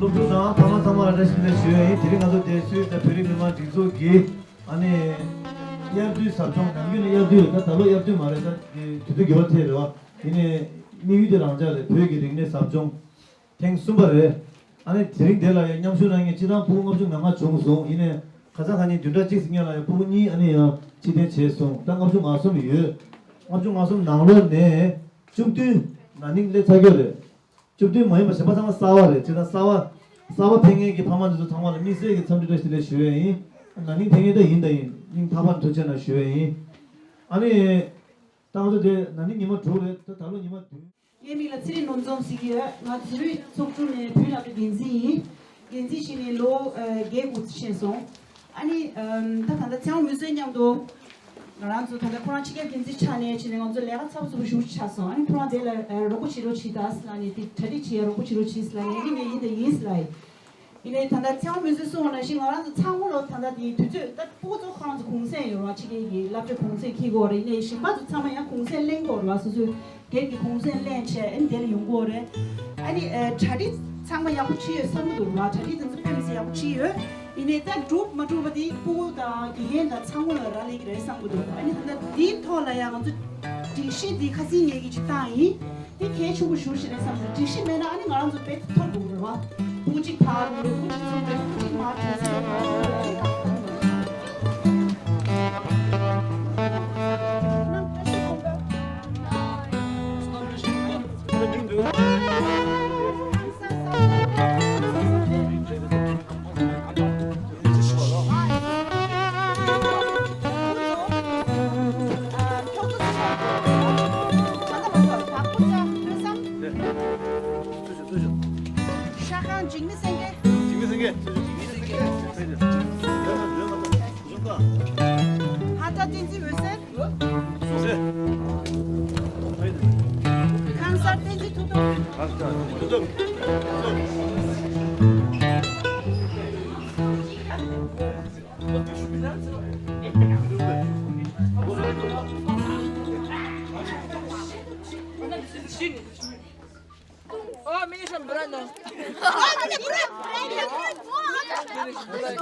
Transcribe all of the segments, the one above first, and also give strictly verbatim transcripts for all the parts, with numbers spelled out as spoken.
སློབ་ཕྲུག་དང་ཕ་མ་ཚང་མ་ལ་བཀྲ་ཤིས་བདེ་ལེགས་ཞུ་ཡ་ཡིན། དེ་རིང་ང་ཚོ་དེ་སུད་སི་དང་བོད་རིགས་མི་མང་སྒྲིག་འཛུགས་ཀྱིས་ཨ་ནི་དབྱར་དུས་ཟབ་སྦྱོང་ནམ་རྒྱུན་ནས་དབྱར་དུས་ད་ད་ལོ་དབྱར་དུས་མ་རེད། ད་དུས་ཚོད་འགྱུར་བ་ཐེབས་རེད་བ། ཡིན་ནའི་དམིགས་ཡུལ་དེ་རང་འཇགས་རེད། བོད་ཀྱི་རིག་གནས་ཟབ་སྦྱོང་ཐེངས་གསུམ་པ་རེད། ཨ་ནི་དེ་རིང་དེ་ལ་ཡང་མཉམ་ཞུགས་གནང་མཁན་སྤྱིར་བཏང་ཕྲུ་གུ་ལྔ་བཅུ་ང་ལྔ་བྱུང་སོང་། ཡིན་ནའི་ཁ་སང་ཁ་ཉིན་བདུན་ཕྲག་གཅིག་ཙམ་སྔོན་ལ་ཡང་ཕྲུ་གུ་གཉིས་ཨ་ནི་ཡང་ཕྱིར་འཐེན་བྱས་སོང་། ད་ལྔ་བཅུ་ང་གསུམ་ཡོད། ལྔ་བཅུ་ང་གསུམ་ནང་ལོགས་ནས་བཅུ་བདུན་ན་ནིང་སླེབས་ཚར་གྱི་རེད། བཅུ་བདུན་མ་ཡིན་པ་གཞན་པ་ཚང་མ་གསར་བ་རེད། བྱས་ཙང་གསར་བ་གསར་བ་ཕེབས་མཁན་གྱི་ཕ་མ་འདི་ཚོ་ཚང་མ་ལ་དམིགས་བསལ་གྱི་འཚམས་འདྲི་བཀྲ་ཤིས་བདེ་ལེགས་ཞུ་ཡས་ཡིན། ན་ནིང་ཕེབས་མཁན་ད་ཡིན་ད་ཡིན། སྙིང་ཐག་པ་ནས་ཐུགས་རྗེ་གནང་ཞུ་ཡས་ཡིན། ཨ་ནི། ད་ང་ཚོ་དེ་ན་ནིང་ཉི་མ་དྲུག་རེད། ད་ད་ལོ་ཉི་མ་བདུན། ངའི་མིང་ལ་ཚེ་རིང་སྣུམ་འཛོམས་ཟེར་གྱི་ཡོད། ང་འཛིན་རིམ་ཚོགས་དྲུག་ནས་བོད་སློབ་གྲྭའི་འགན་འཛིན་ཡིན། འགན་འཛིན་བྱས་ནས་ལོ་ཨ་བརྒྱད་དགུ་ཙམ་ཕྱིན་སོང་། ཨ་ནི་ཨམ་ད་ད་ལྟ་ཚེ་དབང་མུས་གསོལ་མཉམ་དུ་ང་རང་ཚོ་ད་ལྟ་ཁོ་རང་སྤྱི་ཁྱབ་འགན་འཛིན་ཆགས་ནས་བྱས་ནས་ང་ཚོ་ལས་ཀ་ཚ་པོ་ཚ་པོ་ཞེ་པོ་ཅིག་ཆགས་སོང་། ཨ་ནི་ཁོ་རང་དེ་ལ་ཨ་རོགས་པ་བྱེད་རོགས་བྱེད་ད་ཟེར་ལབ་ནས། དེ་གྲ་སྒྲིག་བྱེད་ཡ་རོགས་པ་བྱེད་རོགས་བྱེད་ཟེར་ལབ་ནས། ངས་ངས་ཡིན་དང་ཡིན་ཟེར་ལབ་ཡིན། ཡིན་ནའི་ད་ལྟ་ཚེ་དབང་མུས་གསོལ་གསུངས་པ་ནང་བཞིན་ང་རང་ཚོ་ཚང་མ་ལོ་ད་ལྟ་དེའི་དུས་ཚོད་ད་ཕྲུ་གུ་ཚོ་ཁོ་རང་ཚོ་གུང་སེང་ཡོད་རེད་བ། ཕྱི་རྒྱལ་གྱི་སློབ་གྲྭའི་གུང་སེང་འཁེལ་གྱི་ཡོད་རེད། ཡིན་ནའི་གཞན་པ་ཚོ་ཚང་མ་ཡང་གུང་སེང་ལེན་གྱི་ཡོད་རེད་བ། སོ་སོའི་སྒེར་གྱི་གུང་སེང་ལེན་བྱས་ཨ་ནི་དེ་ལ་ཡོང་གི་ཡོད་རེད། ཨ་ནི་ཨ་གྲ་སྒྲིག་ཚང་མ་ཡག་པོ་བྱས་ཡོད་བསམ་གྱི་འདུག་རེད་བ། གྲ་སྒྲིག་དེ་ཚོ་དཔེ་མི་སྲིད་ཡག་པོ་བྱས་ཡོད། ཡིན་ནའི་ད་གྲུབ་མ་གྲུབ་པ་དེ་ཕྲུ་གུ་དང་དགེ་རྒན་དང་ཚང་མ་ལ་རག་ལས་ཀྱི་རེད་བསམ་གྱི་འདུག་ཨ་ནི་ད་ལྟ་དེའི་ཐོག་ལ་ཡང་ང་ཚོ་སྒྲིག་གཞི་འདི་ཁ་སང་ངས་ཀྱིས་ཅིག་བཏང་ཡིན། དེ་གལ་ཆེན་པོ་ཞེ་པོ་ཞིག་རེད་བསམ་གྱི་འདུག་སྒྲིག་གཞི་མེད་ན་ཨ་ནི་ང་རང་ཚོ་དཔེ་ཐོར་འདུག་རེད་བ། ཕྲུ་གུ་གཅིག་ཕར་འགྲོ་རེད། ཕྲུ་གུ་གཅིག་ཚུར་འགྲོ་རེད། ཕྲུ་གུ་གཅིག་མར་འགྲོ་ཚུར་འགྲོ་རེད། ཤ་ཁང་འཇིགས་མེད་སེང་གེ། འཇིགས་མེད་སེང་གེ། ཧ་ད་བསྟན་འཛིན་འོད་ཟེར། ཁང་གསར་བསྟན་འཛིན་མཐུ་སྟོབས། О, меня же брано. Что ли,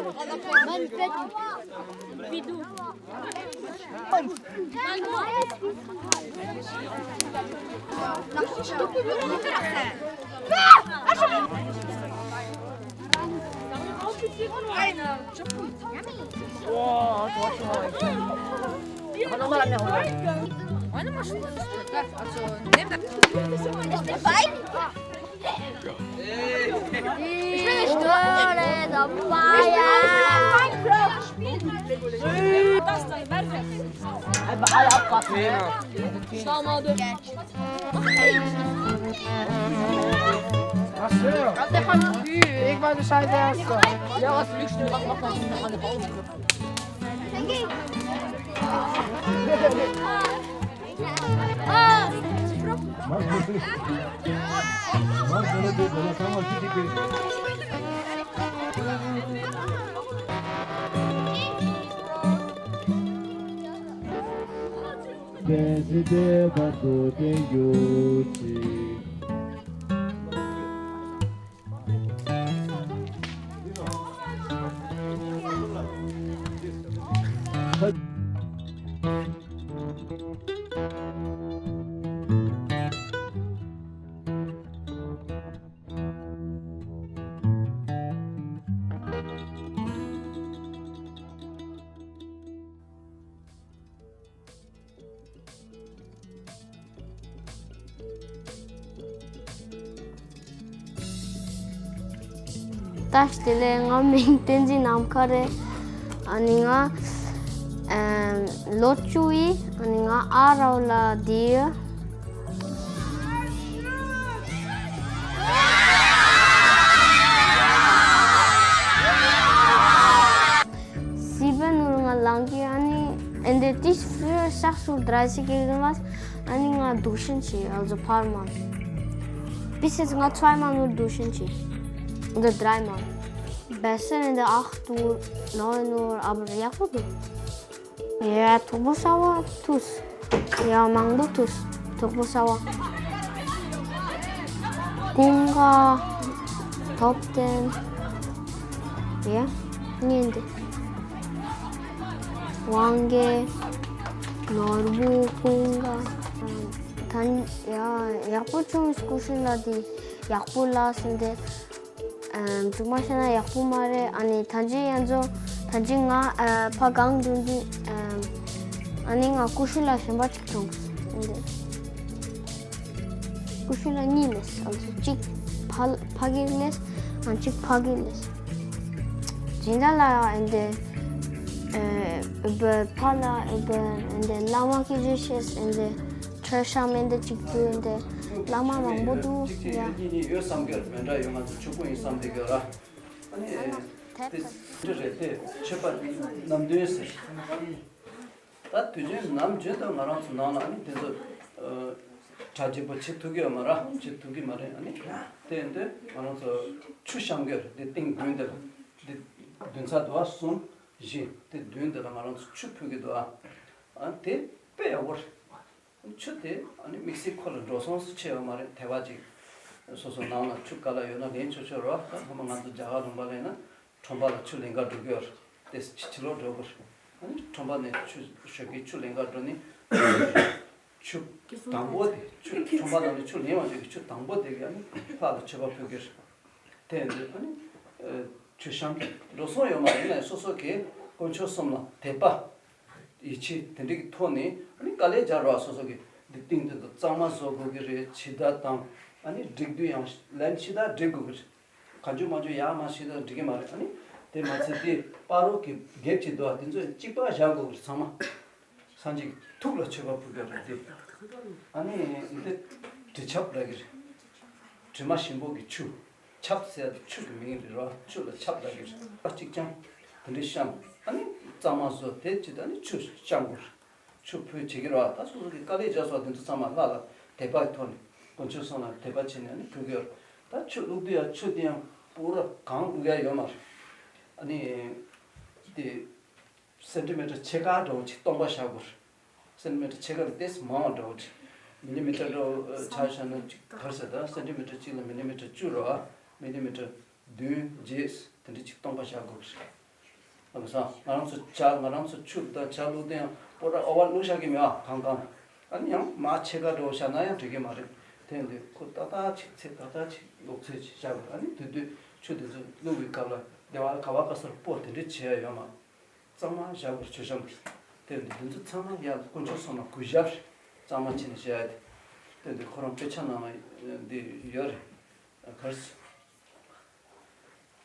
тупая? Schau mal, du. Ach so. Ich war Bescheid erst. Ja, was lügst du? Mach, mach das nicht. Mach das nicht. Mach das nicht. བཀྲ་ཤིས་བདེ་ལེགས། ང་མིང་བསྟན་འཛིན་ནམ་མཁའ་རེད། ཨ་ནི་ང་ཨེམ་ལོ་བཅུ་ཡིན། ཨ་ནི་ང་ཨ་རོགས་ལ་བསྡད་ཡོད། སི་པན་ནོར་ང་ལང་གི། ཨ་ནི་ཨེ་འདྲ་ཏིས་ཕུ་ཤག་སུ་དྲ་ཞིག་གི་མ། ཨ་ནི་ང་duschen ཆེ། also paar Mal. Bis jetzt ང་zwei Mal nur duschen ཆེ། འདི་dreimal. Besser in der acht Uhr, neun Uhr, aber ja, gut. Ja, Turbo Sauer, Tuss. Ja, Mango, Tuss. Turbo Sauer. Kunga, Top Ten. Ja, Ninde. Wange, Norbu, Kunga. Tan, ja, ja, gut, schon ist kuschelig, die, ja, gut, lassen, die. ཨམ། ཅུང་མ་བཤད་ན་ཡག་པོ་མ་རེད། ཨ་ནི་ད་ཅི་ཡན་ཚོ་ད་ཅི་ང་ཨ་ཕ་གང་འགྲོ་འདི། ཨམ། ཨ་ནི་ང་ཀུ་ཤུ་ལ་གཞན་པ་ཅིག་མཐོང་། འདི་ཀུ་ཤུ་ལ་གཉིས་ལས། ཨ་ཚོ་གཅིག་ཕ་ཕ་གིར་ལས། ཨ་གཅིག་ཕ་གིར་ལས། ཇི་འདྲ་ལ་ཨ་འདི་ཨ་ཕ་ལ་ཨ་འདི་བླ་མ་སྐད་ཆ་བཤད། ཨ་འདི་ཁྲ་ཤ་མེན་དེ་གཅིག་ཏུ་འདི་བླ་མ་མང་པོ་འདུག་གཅིག་ཡ། གཅིག་གཉིས་གཉིས་ཡོད་བསམ་གྱི་ཡོད། མེ་འདྲ་ཡོད། ང་ཚོ་ཕྱུག་པོ་ཡིན་བསམ་བསྡད་ཀྱི་ཡོད་ར། ཨ་ནི་ཨ་ནི་དེ་དེབ་འདི་རེད་དེ། མཆོད་པ་རྣམ་བདུན་ཟེར། ད་དུས་རྒྱུན་ནམ་རྒྱུན་དུ་ང་རང་ཚོ་ནང་ལ་ཨ་ནི་དེ་ཚོ་ཨ་གྲ་རྒྱས་པོ་བྱེད་ཐུབ་ཀྱི་ཡོད་མ་ར། བྱེད་ཐུབ་ཀྱི་མ་རེད། ཨ་ནི་དེ་ཡིན་དུས་ང་རང་ཚོ་ཆུ་བཤམས་ཀྱི་ཡོད་རེད། དེ་སྟེང་དགོན་དེ་ལ། དེ་བདུན་ཚར་འདུག་ཨ། གསུམ། བཞི། དེ་བདུན་དེ་ལ་ང་རང་ཚོ་ཆུ་ཕུལ་གྱི་འདུག་ཨ། ཨ་དེ་དཔེ་ཡག་པོ་རེད། ཆུ་དེ་ཨ་ནི་དམིགས་བསལ་ཁོ་ལ་འགྲོ་སོང་སུ་ཆེ་ཡོད་མ་རེད། དེ་བ་ཅིག་སོ་སོ་ནང་ལ་ཆུ་ག་ལ་ཡོད་ན་ལེན་ཆོག་ཆོག་རེད་བ། ད་སྔོན་མ་ང་ཚོ་རྒྱ་གར་ལུང་པ་ལ་ཡིན་ན་ཁྲོམ་པ་ལ་ཆུ་ལེན་ག་འགྲོ་གི་ཡོད་རེད། དེ་ཕྱི་ཕྱི་ལོགས་འགྲོ་དགོས་རེད། ཨ་ནི་ཁྲོམ་པ་ནས་ཆུ་ཞོགས་ཀས་ཆུ་ལེན་ག་འགྲོ་ནི། ཆུ་དང་པོ་དེ་ཆུ་ཁྲོམ་པ་ནང་ནས་ཆུ་ལེན་པ་ཞིག་གི་ཆུ་དང་པོ་དེ་གི་ཨ་ནི་ལྷ་ལ་མཆོད་པ་ཕུལ་གི་རེད། དེ་ཡིན་དུས་ཨ་ནི་ཨ་ཆུ་བཤམས་འགྲོ་སོང་ཡོད་མ་རེད། ཡིན་ན་ཡང་སོ་སོ་གི་དཀོན་མཆོག་གསུམ་ལ་དད་པ། ཡིད་ཆེས་དེ་འདྲ་གི་ཐོག་ནས་ཨ་ནི་དཀའ་ལས་རྒྱག་རོགས། སོ་སོ་གི་འདི་སྟེང་དེ་ཚོ་གཙང་མ་བཟོ་དགོས་ཀྱི་རེད། ཕྱི་བདར་དང་ཨ་ནི་སྒྲིག་དུས་ཡང་ལན་ཕྱི་བདར་སྒྲིག་དགོས་ཀྱི་རེད། གང་བྱུང་མང་བྱུང་ཡར་མར་ཕྱི་བདར་སྒྲིག་གི་མ་རེད། ཨ་ནི་དེ་མ་ཚད་དེ་སྤ་རོ་གི་འགེབས་བྱེད་དུ་བ་དེ་ཚོ་གཅིག་པ་བཞག་དགོས་ཀྱི་རེད། ཚང་མ་སངས་རྒྱས་ཀྱི་ཐུགས་ལ་མཆོད་པ་ཕུལ་དགོས་རེད་དེ། ཨ་ནི་འདི་དྲི་ཆབ་ལབ་ཀྱི་རེད། དྲི་མ་ཞིམ་པོ་གི་ཆུ། ཆབ་ཟེར་ཡ་དེ་ཆུ་གི་མིང་རེད་རོ། ཆུ་ལ་ཆབ་ལབ་ཀྱི་རེད། པ་གཅིག་རྐྱང་དེ་འདྲ་བཤམས། ཨ་ནི་གཙང་མ་བཟོ། དེ་ཅི་ད་ནི་ཆུ་བཤམས་དགོས་རེད། ཆུ་ཕུལ་བྱེད་ཀྱི་རོ། ད་སོ་སོ་གི་དཀའ་ལས་རྒྱག་སོགས་དེ་ཚོ་ཚང་མ་ལྷ་ལ་དད་པ་གི་ཐོག་ནས་དཀོན་མཆོག་གསུམ་ལ་དད་པ་བྱས་ནས་ཨ་ནི་ཕུལ་གྱི་ཡོད་རེད། ད་ཆུ་བླུགས་དུས་ཡང་ཆུ་དེ་ཡང་པུ་ར་གང་བླུགས་ཡ་ཡོད་མ་རེད། ཨ་ནི་དེ་སེན་ཊི་མི་ཊར་ཕྱེད་ཀ་འདྲ་བོ་ཅིག་སྟོང་པ་བཞག་དགོས་རེད། སེན་ཊི་མི་ཊར་ཕྱེད་ཀ་ལས་ཏོག་ཙམ་མང་བ་འདྲ་བོ་ཅིག་མི་ལི་མི་ཊར་འདྲ་བོ་ཆ་བཞག་ན་ཅིག་ག་རེ་ཟེར། ད་སེན་ཊི་མི་ཊར་གཅིག་ལ་མི་ལི་མི་ཊར་བཅུ་རེད་བ། མི་ལི་མི་ཊར་བདུན་བརྒྱད་དེ་འདྲ་ཅིག་སྟོང་པ་བཞག་དགོས་རེད། ཨ་ཁུ་སང་ང་རང་ཚོ་ཇ་ང་རང་ཚོ་ཆུ་དང་ཇ་བླུགས་དུས་ཡང་པོ་ཏ་ཨ་བ་བླུགས་བཞག་གི་མེད་བ། གང་གང་། ཨ་ནི་ཡང་མར་ཕྱེད་ཀ་འདྲ་བོ་བཞག་ན་ཡང་འགྲིག་གི་མ་རེད། དེ་འདི་ཁོ་ཏག་ཏག་ཅིག་ཚད་ཏག་ཏག་ཅིག་བླུགས་ཚད་ཅིག་བཞག་དགོས། ཨ་ནི་དེ་དུས་ཆུ་དེ་ཚོ་བླུགས་པའི་སྐབས་ལ་སྡེ་བ་ག་བ་ག་སར་སྤོ་དེ་འདྲ་བྱེད་ཡ་ཡོད་མ། གཙང་མ་བཞག་དགོས། ཆུ་བཤམས་དེ་འདི་འདི་ཚོ་ཚང་མ་ཡང་དཀོན་མཆོག་གསུམ་ལ་གུས་ཞབས་གཙང་མ་བྱས་ནས་བྱེད་ཡ་དེ། དེ་འདི་ཁོ་རང་དཔེ་ཆ་ནང་ལ་འདི་ཡོད་རེད། ག་རེ་ཟེར།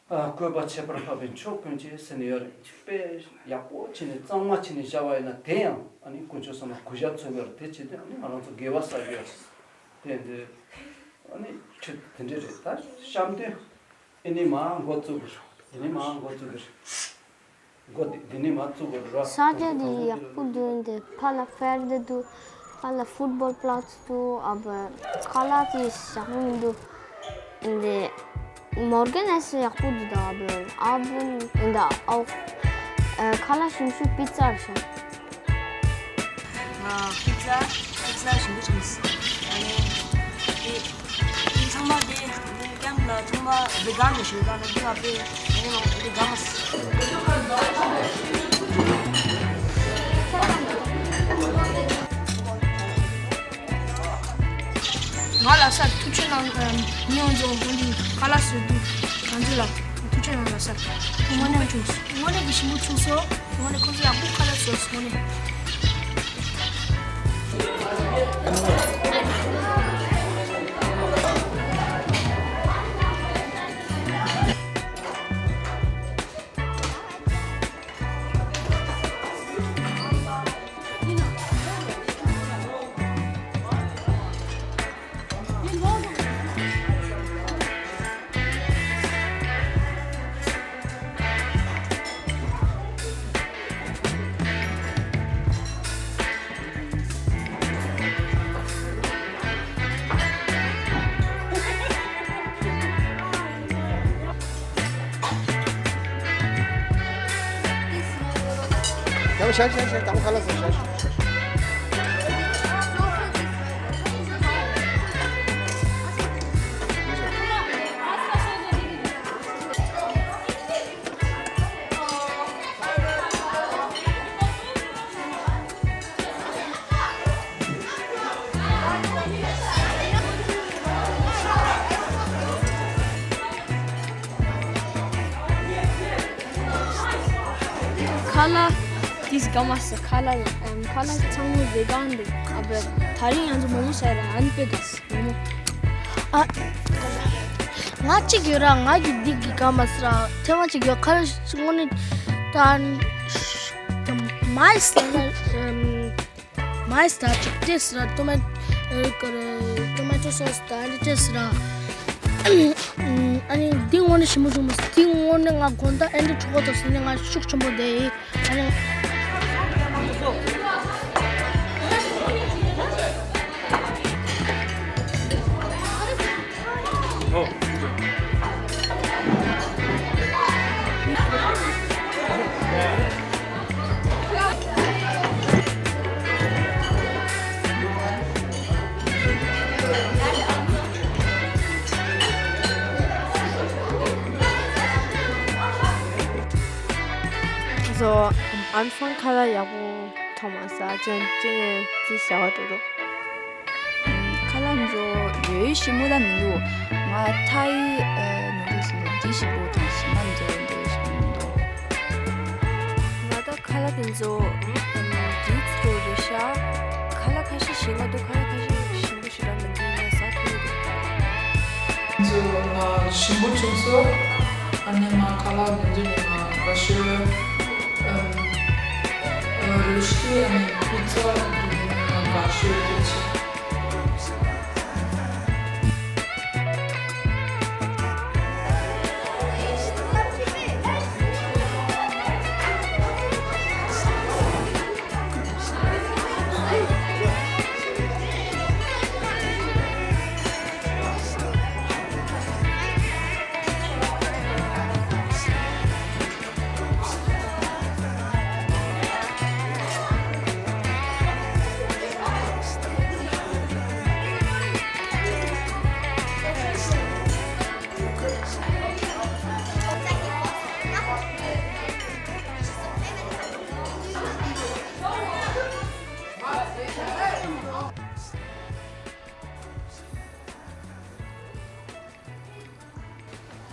ཨ། བཀོད་པ་ཁྱད་པར་འཕགས་པའི་མཆོག་དཀོན་ཅིང་ཟེར་ནས་ཡོད་རེད། དཔེ་ཡག་པོ་བྱས་ནས་གཙང་མ་བྱས་ནས་བཞག་པ་ཡིན་ན། དེ་ཡང་ཨ་ནི་དཀོན་མཆོག་གསུམ་ལ་གུས་ཞབས་མཚོན་གྱི་རེད། དེ་བྱས་ཏེ་ཨ་ནི་ང་རང་ཚོ་དགེ་བ་བསགས་ཀྱི་ཡོད་རེད། དེ་འདི་ཨ་ནི་ཆོས་དེ་འདྲ་རེད། ད་བཤམས་སྟོན་ཨེ་ནི་མ་འགོ་བཙུགས་དགོས། དེ་ནི་མ་འགོ་བཙུགས་དགོས། འགོ་དེ་དེ་ནི་མ་བཙུགས་དགོས་ར། ས་ཆ་དེ་ཡག་པོ་འདུག་འདི་ཕ་ལ་ཕེར་དེ་འདུག་ཕ་ལ་ཕུཊ་བོལ་པ་ལ་ཚུ་འདུག་ཨ་བ་ཁ་ལག་དེ་ཡག་པོ་མི་འདུག་འདི་མོར་གན་ཨེ་སི་ཡག་པོ་འདུག་ད་ཨ་བ་ཨ་བུན་འདི་ཨའོ་ཁ་ལག་ཞིམ་ཤོས་པི་ཙ་རེད་ཤག་ང་པི་ཙ་པི་ཙ་ཞིམ་པོ་བྱུང་སོང་། ཨ་ནི་དེ་དེ་ཚང་མ་དེ་ཀེམ་ལ་ཚང་མ་བེ་གན་ནས་ཞུ་ག་ན་འདི་ང་པེ་ཨ་ནི་ང་འདི་ག་མ་སི། ང་ལ་སར་ཐུགས་ཆེ་གནང་། ཉོན་ཛོ་ཧོན་དི་ཁ་ལག་སུ་དུ་ང་ཚོ་ལ་ཐུགས་ཆེ་གནང་ལ་སར་དངོས་གནས་བྱུང་སོང་། དངོས་གནས་ཀྱི་ཞིམ་པོ་བྱུང་སོང་། དངོས་གནས་ཁོང་ཚོ་ཡག་པོ་ཁ་ལག་བཟོས་སོང་ནས། ཡང་ཞལ་ཞལ་ཞལ་དང་ཁ་ལག་ཟེར་ཞལ་ཞལ། ཁ་ལག་དེ་ག་མ་ཟ། ཁ་ལག་ཡང་ཁ་ལག་ཚང་མ་བེ་གན་རེད། ཨ་བ་ད་རིང་ང་ཚོ་མོག་མོག་ཟ་ར། ཨ་ནི་པེ་ག་ཟ་མོག་མོག་ཨ། ང་གཅིག་ཡོད་ར། ང་གི་འདི་གི་ག་མ་ཟ་ར། ཐེངས་མ་གཅིག་ཡོད། ཁ་ལག་དངོས་གནས་ད་མའི་ཟ་ན་མའི་ཟ་གཅིག་ཏེ་ཟ་ར། ཏོ་མེ་ཏོ་མེ་ཊོ་སོ་སི་ད་ཨ་ནི་ཏེ་ཟ་ར། ཨ་ནི་འདི་དངོས་གནས་ཞིམ་པོ་བྱུང་མ་སོང་། འདི་དངོས་གནས་ང་དགོང་དག་ཨེ་འདྲ་གྲོགས་པོ་དང་ཟིན་ནས་ང་ཤུགས་ཆེན་པོ་བསྡད་ཡིན། ཨ་ནི། So, I'm from ཁ་ལག་ཡག་པོ་ཐོག་མ་ཟ་ཅན་ཅིང་ངས་ཅི་བྱ་བ་འགྲོ་འགྲོ། ཁ་ལག་ཚོ་ཡོད་ཞིམ་པོ་ལ་མི་འདུག་ང་ཐའི་ནུ་ཌལ་སི་འདི་ཞིམ་པོ་དང་ཞིམ་པོ་འདི་ཞིམ་པོ་མི་འདུག་ང་ད་ཁ་ལག་དེ་ཚོ་གིས་ཚོ་རེ་ཤ། ཁ་ལག་ཁ་ཤས་ཞིམ་པོ་འདུག་ཁ་ལག་ཁ་ཤས་ཞིམ་པོ་ཞེ་དྲག་མི་འདུག་ངས་ཟ་ཐུབ་མི་འདུག་ཚོ་ང་ཞིམ་པོ་བྱུང་སོང་། ཨ་ནི་ང་ཁ་ལག་དེ་ཚོ་ནི་ང་དགའ་ཤོས། རུ་ཤི་ཨ་ནི་པི་ཙ་དེ་ནི་ང་དགའ་ཤོས་དེ་ཆེ།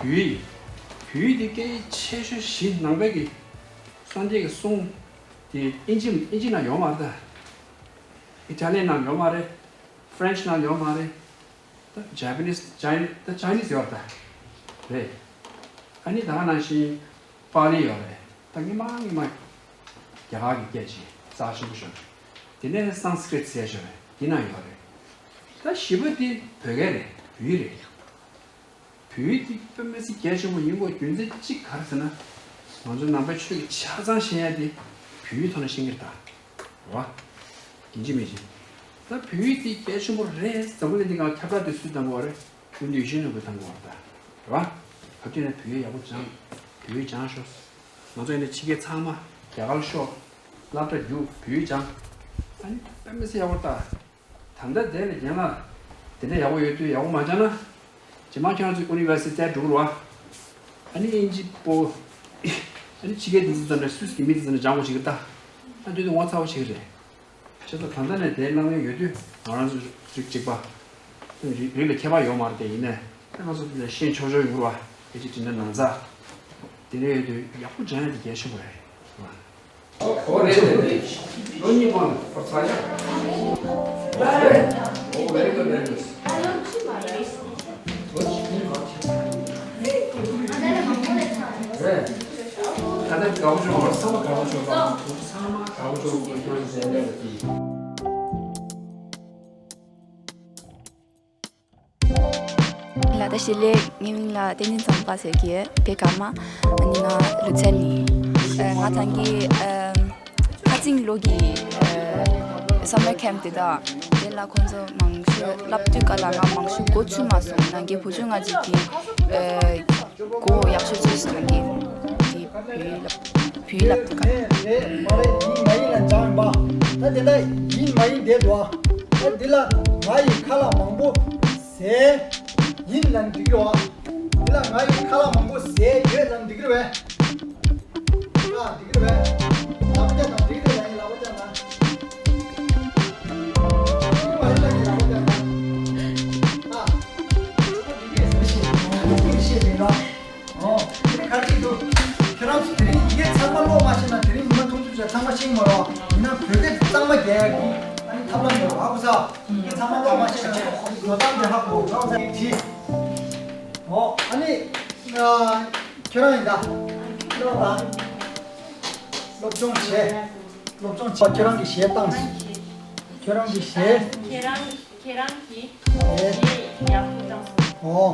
བོད་ཡིག་བོད་ཡིག་དེ་སྐད་ཡིག་ཆེ་ཤོས་བཞི། ནང་པའི་གི་སངས་རྒྱས་ཀྱི་གསུང་དེ་ཨིན་ཇི་ཨིན་ཇི་ནང་ཡོད་མ་རེད། ད་ཨི་ཊ་ལི་ཡན་ནང་ཡོད་མ་རེད། ཕ་རན་སི་ནང་ཡོད་མ་རེད། ད་ཇ་པ་ནིས་ཅའི་ད་ཅའི་ནིས་ཡོད་རེད། ད་རེད། ཨ་ནི་ད་ག་ནང་བཞིན་པཱ་ལི་ཡོད་རེད། ད་སྔོན་མ་སྔོན་མ་རྒྱ་གར་གྱི་སྐད་ཅིག་རྩ་ཆེན་པོ་ཤོར་རེད། དེ་ནས་སཾ་སྐྲྀཏ་ཟེར་ཤོར་རེད། དེ་ན་ཡོད་རེད། ད་བཞི་པོ་དེ་བོད་སྐད་རེད། བོད་ཡིག་རེད། བོད་ཡིག་དེ་དཔེ་མི་སྲིད་གལ་ཆེན་པོ་ཡིན་དགོས་རྒྱུ་མཚན་གཅིག་ག་རེ་ཟེར་ན། ང་ཚོ་ནང་པའི་ཆོས་ཀྱི་ཆ་ཚང་ཤེས་ཡ་དེ་བོད་ཡིག་ཐོག་ནས་ཤེས་ཀྱི་རེད་ད། རེད་བ། ཡིན་གཅིག་མིན་གཅིག་ད་བོད་ཡིག་དེ་གལ་ཆེན་པོ་རེད། འཛམ་བུ་གླིང་འདི་སྒང་ཁྱབ་བསྒྲགས་དེ་སུས་བཏང་གི་ཡོད་རེད། སྐུ་མདུན་ཡིད་བཞིན་ནོར་བུས་བཏང་གི་ཡོད་རེད་ད། རེད་བ། བབ་དུས་ནས་བོད་ཡིག་ཡག་པོ་སྦྱང་། བོད་ཡིག་སྦྱང་ཤོག་ང་ཚོ་ཡིན་ན་ཕྱི་རྒྱལ་ཚང་མ་རྒྱ་གར་ཤོག་སློབ་གྲྭ་རྒྱུགས། བོད་ཡིག་སྦྱང་། ཨ་ནི་དཔེ་མི་སྲིད་ཡག་པོ་རེད་ད། ད་ལྟ་དེ་ལ་རྒན་ལགས་དེ་འདྲ་ཡག་པོ་ཡོད་དུས་ཡག་པོ་མ་སྦྱངས་ན། རྗེས་མ་ཁྱོད་རང་ཚོ་ཡུ་ནི་ཝར་སི་ཊི་འགྲོ་གི་རེད་བ། ཨ་ནི་དབྱིན་ཇི་པོ། ཨ་ནི་ཕྱི་རྒྱལ་འདི་ཚོ་ཙམ་རེད། སུད་སི་གི་མི་འདི་ཚོ་ནས་སྦྱང་དགོས་བྱེད་ཀྱི་རེད་ད། ཨ་འདི་དུས་ངོ་ཚ་བོ་བྱེད་ཀྱི་རེད། ཤེས་ཚོ་ད་ལྟ་ནས་དེ་བླངས་ཡོད་དུས་ང་རང་ཚོ་རིགས་གཅིག་པ། རིགས་ལ་ཁྱད་པར་ཡོད་མ་རེད་དེ། ཡིན་ནའི་ད་ང་ཚོ་འདི་ལ་ཤེས་ཆོག་ཆོག་ཡོང་གི་རེད་བ། དེ་ཅི་དྲིན་ལན་ནང་ཚ། དེ་འདྲ་ཡོད་དུས་ཡག་པོ་སྦྱང་ཡ་དེ་གལ་ཆེན་པོ་རེད། ཨོ་རེད་རེད་རེད། ལོ་གཉིས་པོ་ནི་ཕོར་ཚ་ཡ། རེད། ཨོ་very good, very good. རེད། ད་ལྟ་དགའ་པོ་བྱུང་བ། ཚང་མ་དགའ་པོ་བྱུང་བ། ཚང་མ་དགའ་པོ་བྱུང་བ། ཁྱོད་ཚོ་ཟེར་ལེ་བ་དེ། ལ་ད་ཞི་ལེ་ངའི་མིང་ལ་བསྟན་འཛིན་ཚངས་པ་ཟེར་གི་བོད་ཀརྨ། ཨ་ནི་ང་ལུ་ཚན་ནི། ཨ་ང་ཚང་གི་ཨ་ཁ་ཚིང་ལོ་གི་ཨ་summer camp དེ་དག་དེ་ལ་ཁོང་ཚོ་མང་ཤོས་བསླབ་དུས་ག་ལ་ང་མང་ཤོས་གོ་ཚུད་མ་སོང་། ནང་གི་བུ་ཆུང་ང་ཅིག་གི་ཨ་གོ་ཡག་ཤོས་ཚོས་སོང་གི་དེ་བོད་ཡིག་བསླབ་བོད་ཡིག་བསླབ་དུས་ག་ལ། རེད་མ་རེད། ཡིན་མ་ཡིན་ལ་འཇགས་ཡིན་པ། ད་དེ་ལྟ་ཡིན་མ་ཡིན་བསྡད་འདུག་ཨ། ད་འདི་ལ་ང་ཡི་ཁ་ལག་མང་པོ་ཟས་ཡིན་ལབ་འགྲིག་གི་རེད་བ། འདི་ལ་ང་ཡི་ཁ་ལག་མང་པོ་ཟས་ཡོད་ལབ་འགྲིག་གི་རེད་བས། ཨ་འགྲིག་གི་རེད་བས། ལག་པ་བརྐྱངས་དང་། འགྲིག་གི་རེད་ལབ་ཡིན། ལག་པ་བརྐྱངས་དང་། འགྲིག་མ་རེད་ལབ་ཡིན། ལག་པ་བརྐྱངས་དང་། ཨ་འགྲིག་གི་རེད་ཟེར་ཞེས་འགྲིག་གི་རེད་ཞེས་མིན་ནོ། ཨོ། དེ་ནི་ག་ཅིག་འདུག་ཁྱེད་རང་ཚོ་དེ་རིང་ཡི་གེ་ཚང་མ་ཀློག་མ་ཤེས་ན། དེ་རིང་ཉི་མ་ཐུང་ཐུང་ཅིག་ཚང་མ་ཤེས་མ་རེད། ཡིན་ན་བོད་སྐད་གཙང་མ་རྒྱག་ཡག་གི་ཨ་ནི་ཐབས་ལམ་ཡོད་རེད་བ། ཨ་ཁུ་ཚ། ཡི་གེ་ཚང་མ་ཀློག་མ་ཤེས་ན་འགྲོ་སྟངས་དེ་ཧ་གོ་རང་ཚོ་བྲིས། ཨོ། ཨ་ནི་ཁྱེད་རང་ཡིན་ད། ཀློག་དང་། སློབ་སྦྱོང་བྱས། སློབ་སྦྱོང་བྱས། ཁྱེད་རང་གི་གཞས་བཏང་། ཁྱེད་རང་གི་གཞས། ཁྱེད་རང་ཁྱེད་རང་གིས་ཨེ། ཡག་པོ་བཏང་སོང་། ཨོ།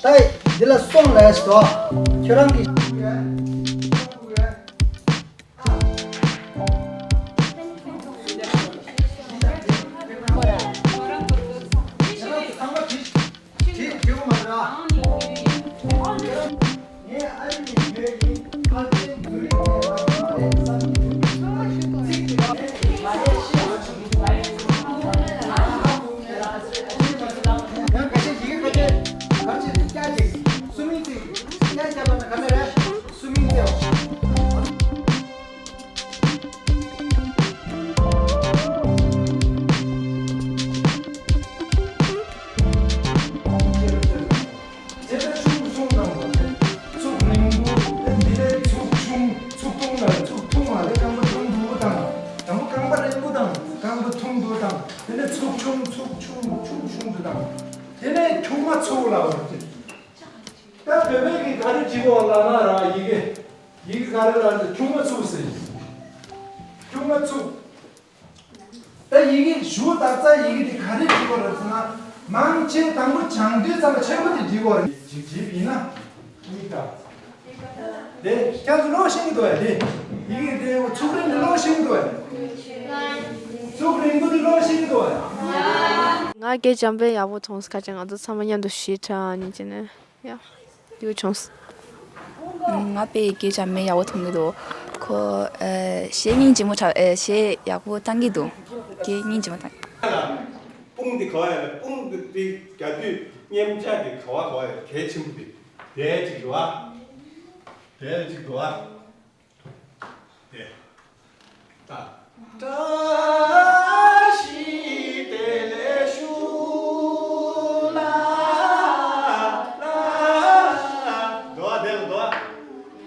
ད་འདི་ལ་སོང་ལས་སོ། ཁྱེད་རང་གིས། དེ་ལ་ཆུང་ཆུང་དང་། ཚུགས་རིང་པོ། དེ་འདི་ལས་ཚུགས་ཆུང་། ཚུགས་ཐུང་ལ་ཚུགས་ཐུང་བ་ལས་རྐང་པ་ཐུང་དུ་དང་། དང་པོ་རྐང་པ་རིང་པོ་དང་རྐང་པ་ཐུང་དུ་དང་། དེ་ནས་ཚུགས་ཆུང་། ཚུགས་ཆུང་། ཆུང་ཆུང་དུ་དང་། དེ་ནས་ཆུང་མ་ཚུགས་ལ་བར་དུ། ད་བོད་པའི་གི་ག་རེ་བྲིས་པ་ལ་ན་ར་ཡི་གེ་ཡི་གེ་ག་རེ་ལ་ཆུང་མ་ཚུགས་ཟེར། ཆུང་མ་ཚུགས། ད་ཡི་གེ་ཞུ་དག་ཙ་ཡི་གེ་དེ་ག་རེ་བྲིས་པ་རེད་ཟེར་ན། མང་ཆེ་དང་པོ་སྦྱང་དུས་ཙམ་པ་ཆེན་པོ་དེ་བྲིས་པ་རེད། ཅིག་བྲིས་པ་ཡིན་ན། གཉིས་ཀ། དེ་ཁྱེད་ཚོ་ཀློག་ཤེས་ཀྱི་འདུག་ཨ། དེ་ཡི་གེ་དེ་ཚུགས་རིང་དེ་ཀློག་ཤེས་ཀྱི་འདུག་ཨ། ཚུགས་རིང་པོ་དེ་ཀློག་ཤེས་ཀྱི་འདུག་ཨ། ང་སྐད་འཇམ་པོ་ཡག་པོ་མཐོང་སོང་། ཁ་ཅིག་ང་ཚོ་ཚང་མ་མཉམ་དུ་ཞིབ་ཕྲ་ནས་བྱས་ནས་ཡ། ཡོད་བྱུང་སོང་། ང་དཔེ་ཡི་གེ་འཇམ་པོ་ཡག་པོ་མཐོང་གི་འདུག་ཁོ་ཨ་གཞས་སྙིང་རྗེ་མོ་དྲག་ཨ་གཞས་ཡག་པོ་བཏང་གི་འདུག་གཞས་སྙིང་རྗེ་མོ་བཏང་། དཔུང་འདི་ག་བ་ཡ་ལ། དཔུང་འདི་འདི་རྒྱག་དུས་མཉེན་ཆས་འདི་ག་བ་ག་བ་ཡ་གལ་ཆེན་པོ་འདི་དེ་གཅིག་འདུག་ཨ། དེ་གཅིག་འདུག་ཨ། དེ། ད། བཀྲ་ཤིས་བདེ་ལེགས་ཞུ་ལ་ལ། འདུག་ཨ། དེ་ལ་འདུག་ཨ།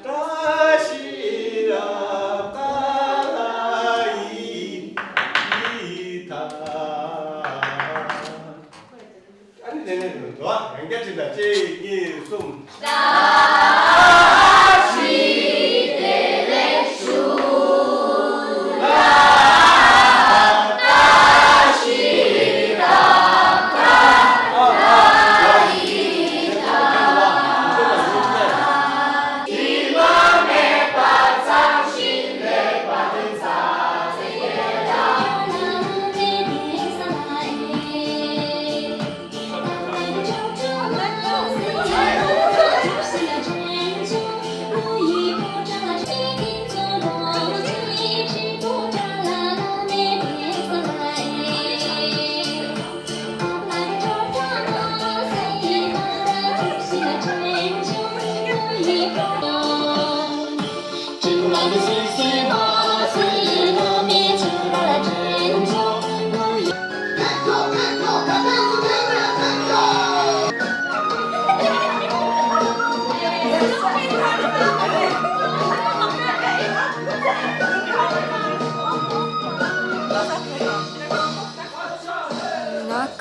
བཀྲ་ཤིས་རབ་དགའ་ལ་ཡི་ཡི་ད། ཨ་ནི་དེ་ནས་འདུག་ཨ། ཡང་བསྐྱར་བྱེད་ད། གཅིག་གཉིས་གསུམ། བཀྲ་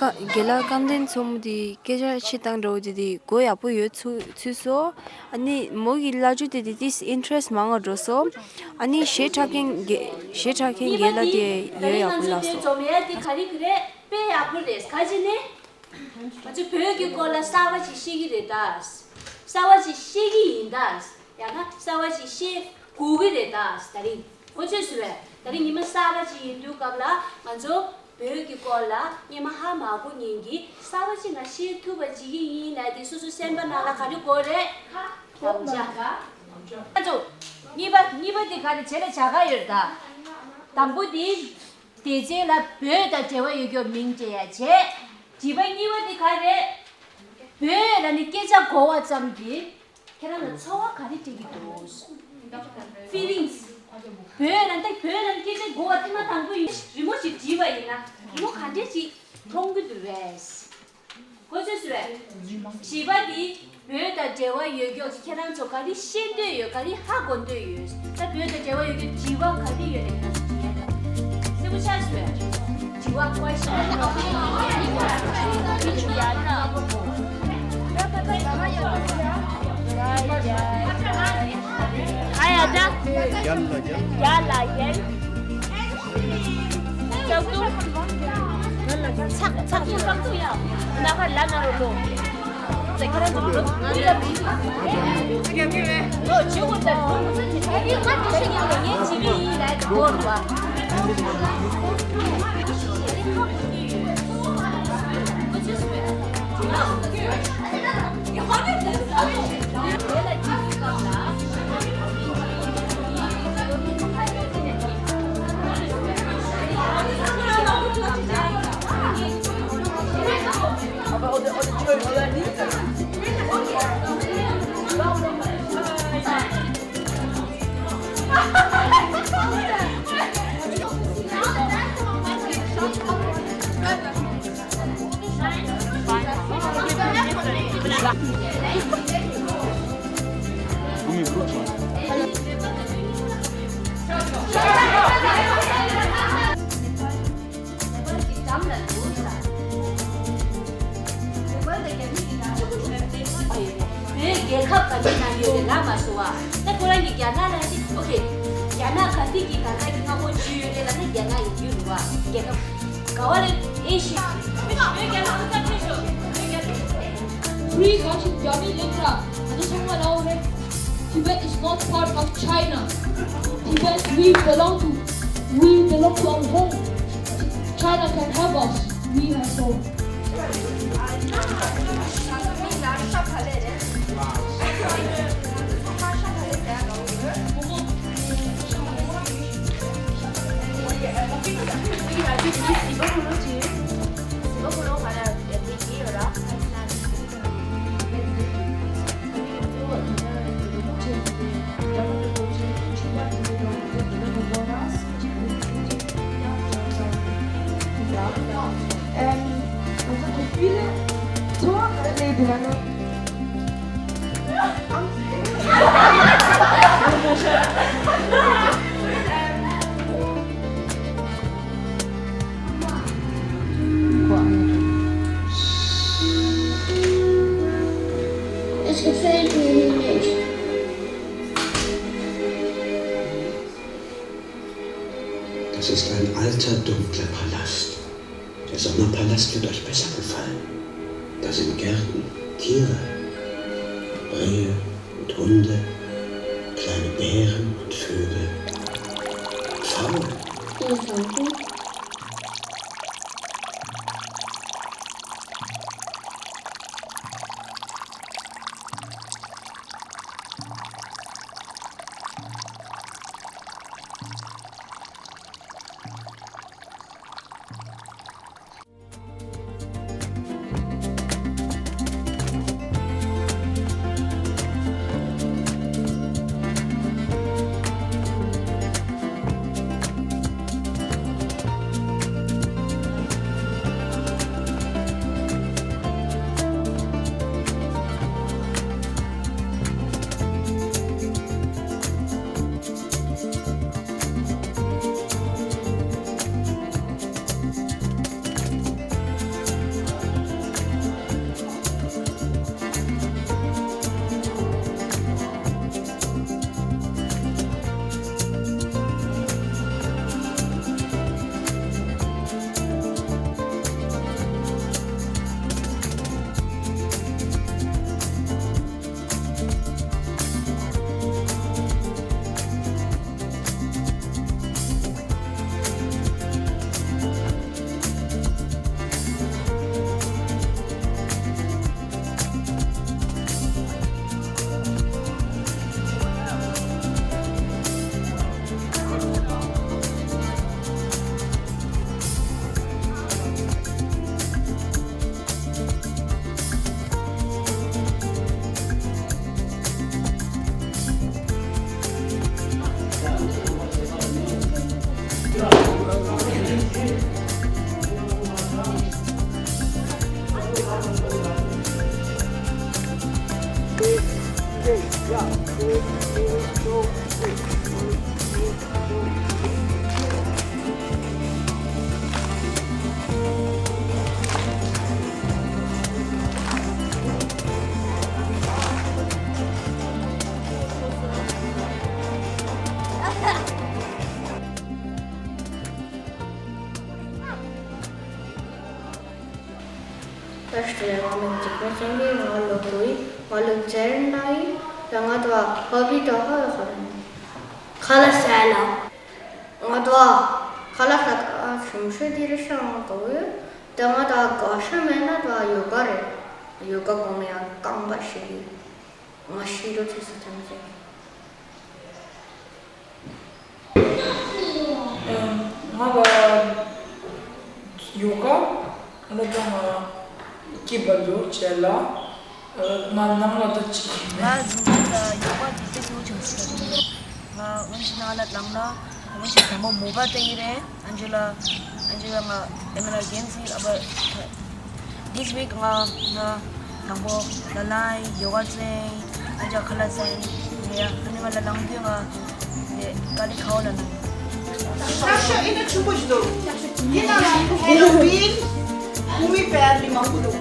རྒན་ལགས་སྐལ་ལྡན་མཚོ་མོ་དེ་སྐད་ཆ་བཤད་སྟངས་འདྲ་བོ་དེ་དེ་གོ་ཡག་པོ་ཡོད་ཚུལ་ཚུལ་སོ། ཨ་ནི་མོ་གི་ལབ་རྒྱུ་དེ་དེ་ཏིས་ཨིན་ཊི་རེ་སི་མང་བ་འགྲོ་སོ། ཨ་ནི་ཞེ་དྲག་མཁན་རྒན་ཞེ་དྲག་མཁན་རྒན་ལགས་དེ་ཡོད་ཡག་པོ་ལབ་སོ། འཛོམས་ཡ་དེ་ག་རེ་ག་རེ་དཔེ་ཡག་པོ་རེད། ག་ཅི་ནི། ང་ཚོ་བོད་ཀྱི་སྐོར་ལ་གསར་པ་ཅིག་ཤེས་ཀྱི་རེད་ད། གསར་པ་ཅིག་ཤེས་ཀྱི་ཡིན་ད། ཡང་ན་གསར་པ་ཅིག་ཤེས་དགོས་ཀྱི་རེད་ད། ད་རིང་གོ་ཚོད་སུ་བས་ད་རིང་ཉི་མ་གསར་པ་ཅིག་ཡིན་དུས་སྐབས་ལ་ང་ཚོ་བོད་ཀྱི་སྐོར་ལ་སྔོན་མ་ཧ་མ་གོ་མཁན་གྱི་གསར་པ་ཅིག་ང་ཤེས་ཐུབ་པ་བྱེད་ཀྱི་ཡིན་ལབ་དེ་སོ་སོ་སེམས་པ་ནང་ལ་ག་རེ་དགོས་རེད། དམ་བཅའ། ང་ཚོ་གཉིས་པ་གཉིས་པ་དེ་ག་རེ་བྱེད་ལ་བྱ་དགའ་ཡོད་ད། དང་པོ་དེ། སྡེ་ཚན་ལ་བོད་དང་འབྲེལ་བ་ཡོད་རྒྱུ་མིང་སྤྲད་ཡ་བྱས། བྱིས་པ་གཉིས་པ་དེ་ག་རེད། བོད་ལ་ནི་སྐད་ཆ་གོ་བ་ཙམ་གྱིས་ཁྱེད་རང་ལ་ཚོར་བ་ག་རེ་སྤྲད་ཀྱི་འདུག Feelings། བོད་ལ་ནི་བོད་ལ་ནི་སྐད་ཆ་གོ་བ་ཐེངས་མ་དང་པོ་ཡིན། རི་མོ་ཞིག་བྲིས་པ་ཡིན་ན་རི་མོ་ག་འདྲས་ཞིག་མཐོང་གི་འདུག་རེད། གོ་ཚོད་སུ་བས། བྱིས་པ་འདི་བོད་དང་འབྲེལ་བ་ཡོད་མཁན་གྱི་ཁྱེད་རང་ཚོ་ག་རེ་ཤེས་འདོད་ཡོད། ག་རེ་ཧ་གོ་འདོད་ཡོད། ད་བོད་དང་འབྲེལ་བ་ཡོད་མཁན་དྲི་བ་ག་རེ་ཡོད་རེད། ང་ཚོ་དྲི་ཡ་ད་གསལ་པོ་ཆགས་སུ་བས། དྲི་བ་ཀོ་ཤན། ཨ་ཡ་ད། རྒྱ་ལ་རྒྱ། རྒྱ་ལ་རྒྱ། ཚགས་ཚུད། ཚགས་ཚུད་ཡ། ན་ཁ་ལ་ན་རོ་ལོ། ཚེ་ཁ་ར་ཚུ་ལོ། ལོ་ཇི་འོ་ད། ཨ་ནི་ཁ་ཏི་ཤ་ཉམས་ལ་ངས་ཇི་བི་ཡིན་ལ་གོ་རུ་བ། བོད་རྒྱལ་ཁབ་ག་འདྲ་ན་ཡོད་རེད་ལབ་མ་སོང་བ། ད་ཁོ་རང་གིས་རྒྱ་ནག་ལ་ཅིག་ཨོ་ཁེ། རྒྱ་ནག་ག་འདི་གི་ད་ལྟ་གི་མངའ་ཁོངས་ཅིག་ཡོད་རེད་ལབ་ན་རྒྱ་ནག་ཡིན་རྒྱུ་རེད་བ། རྒྱལ་ཁབ་ག་བ་རེད། ཨེ་ཤི་ཡ། Please watch Jami Lecture. Tibet is not part of China. Tibet, we belong to, we belong to our home. China can help us. We have home. It's the fake news. Das ist ein alter, dunkler Palast. Der Sommerpalast wird euch besser gefallen. Da sind Gärten, Tiere, Rehe und Hunde, kleine Bären und Vögel, Pfauen. བཀྲ་ཤིས་བདེ་ལེགས། ང་མིང་འཇིགས་མེད་བསྟན་འཛིན། ང་ལོ་དགུ་ཡིན། ང་ལོ་བཅུ་ཡིན་ད་ཡིན། ད་ང་དང་ཧོ་བི་དང་ཧོ་ཡི་ཧོ་རེད། ཁ་ལག་ཟས་ལ། ང་དང་ཁ་ལག་ཟ་ད་ཞིམ་ཤོས་དེ་རེད་ཤག་ང་དགའ་བོ་ཡོད། ད་ང་དང་དགའ་ཤོས་མེད་ན་ད་ཡོ་ག་རེད། ཡོ་ག་གོང་ཡང་རྐང་པ་ཞིག་ཡིན། ང་ཤི་རོ་ཐེ་ས་ཐམས་ཅད། ང་ལ་ཡོ་ག་ལ་ད་ང་སྐྱིད་པ་འདུག་བྱས་ལ་ང་ནང་ལ་ད་ཅིག་ང་གཟུགས་པོ་ལ་ཡོ་ག་དེ་དཔེ་སྐྱོ་ཆུང་ཟེར་གྱི་འདུག་ང་དབང་ཆེན་ནང་ལ་ལངས་ན་དབང་ཆེན་དང་པོ་མོ་པ་སྟེ་ཡིན་རེད། ཨན་ཇི་ལ་ཨན་ཇི་ལ་ང་ཨེ་མ་ལ་གན་སི་ཨ་བ། This week ང་ང་དང་པོ་ལ་ལའི་ཡོ་ག་ཙེ་ཨ་ཅག་ཁ་ལ་ཙེ་ཡ་ཨ་ནི་ང་ལ་ལང་དུས་ང་ཀ་ལི་ཁའོ་ལ་ནང་། ཤག་ཤག་ཨེ་ན་ཆུ་པོ་ཞིག་འདུག་ཡིན་ནའང་ཧེ་ལོ་ཝིན་ཧུ་མི་པེར་ལི་མང་པོ་འདུག་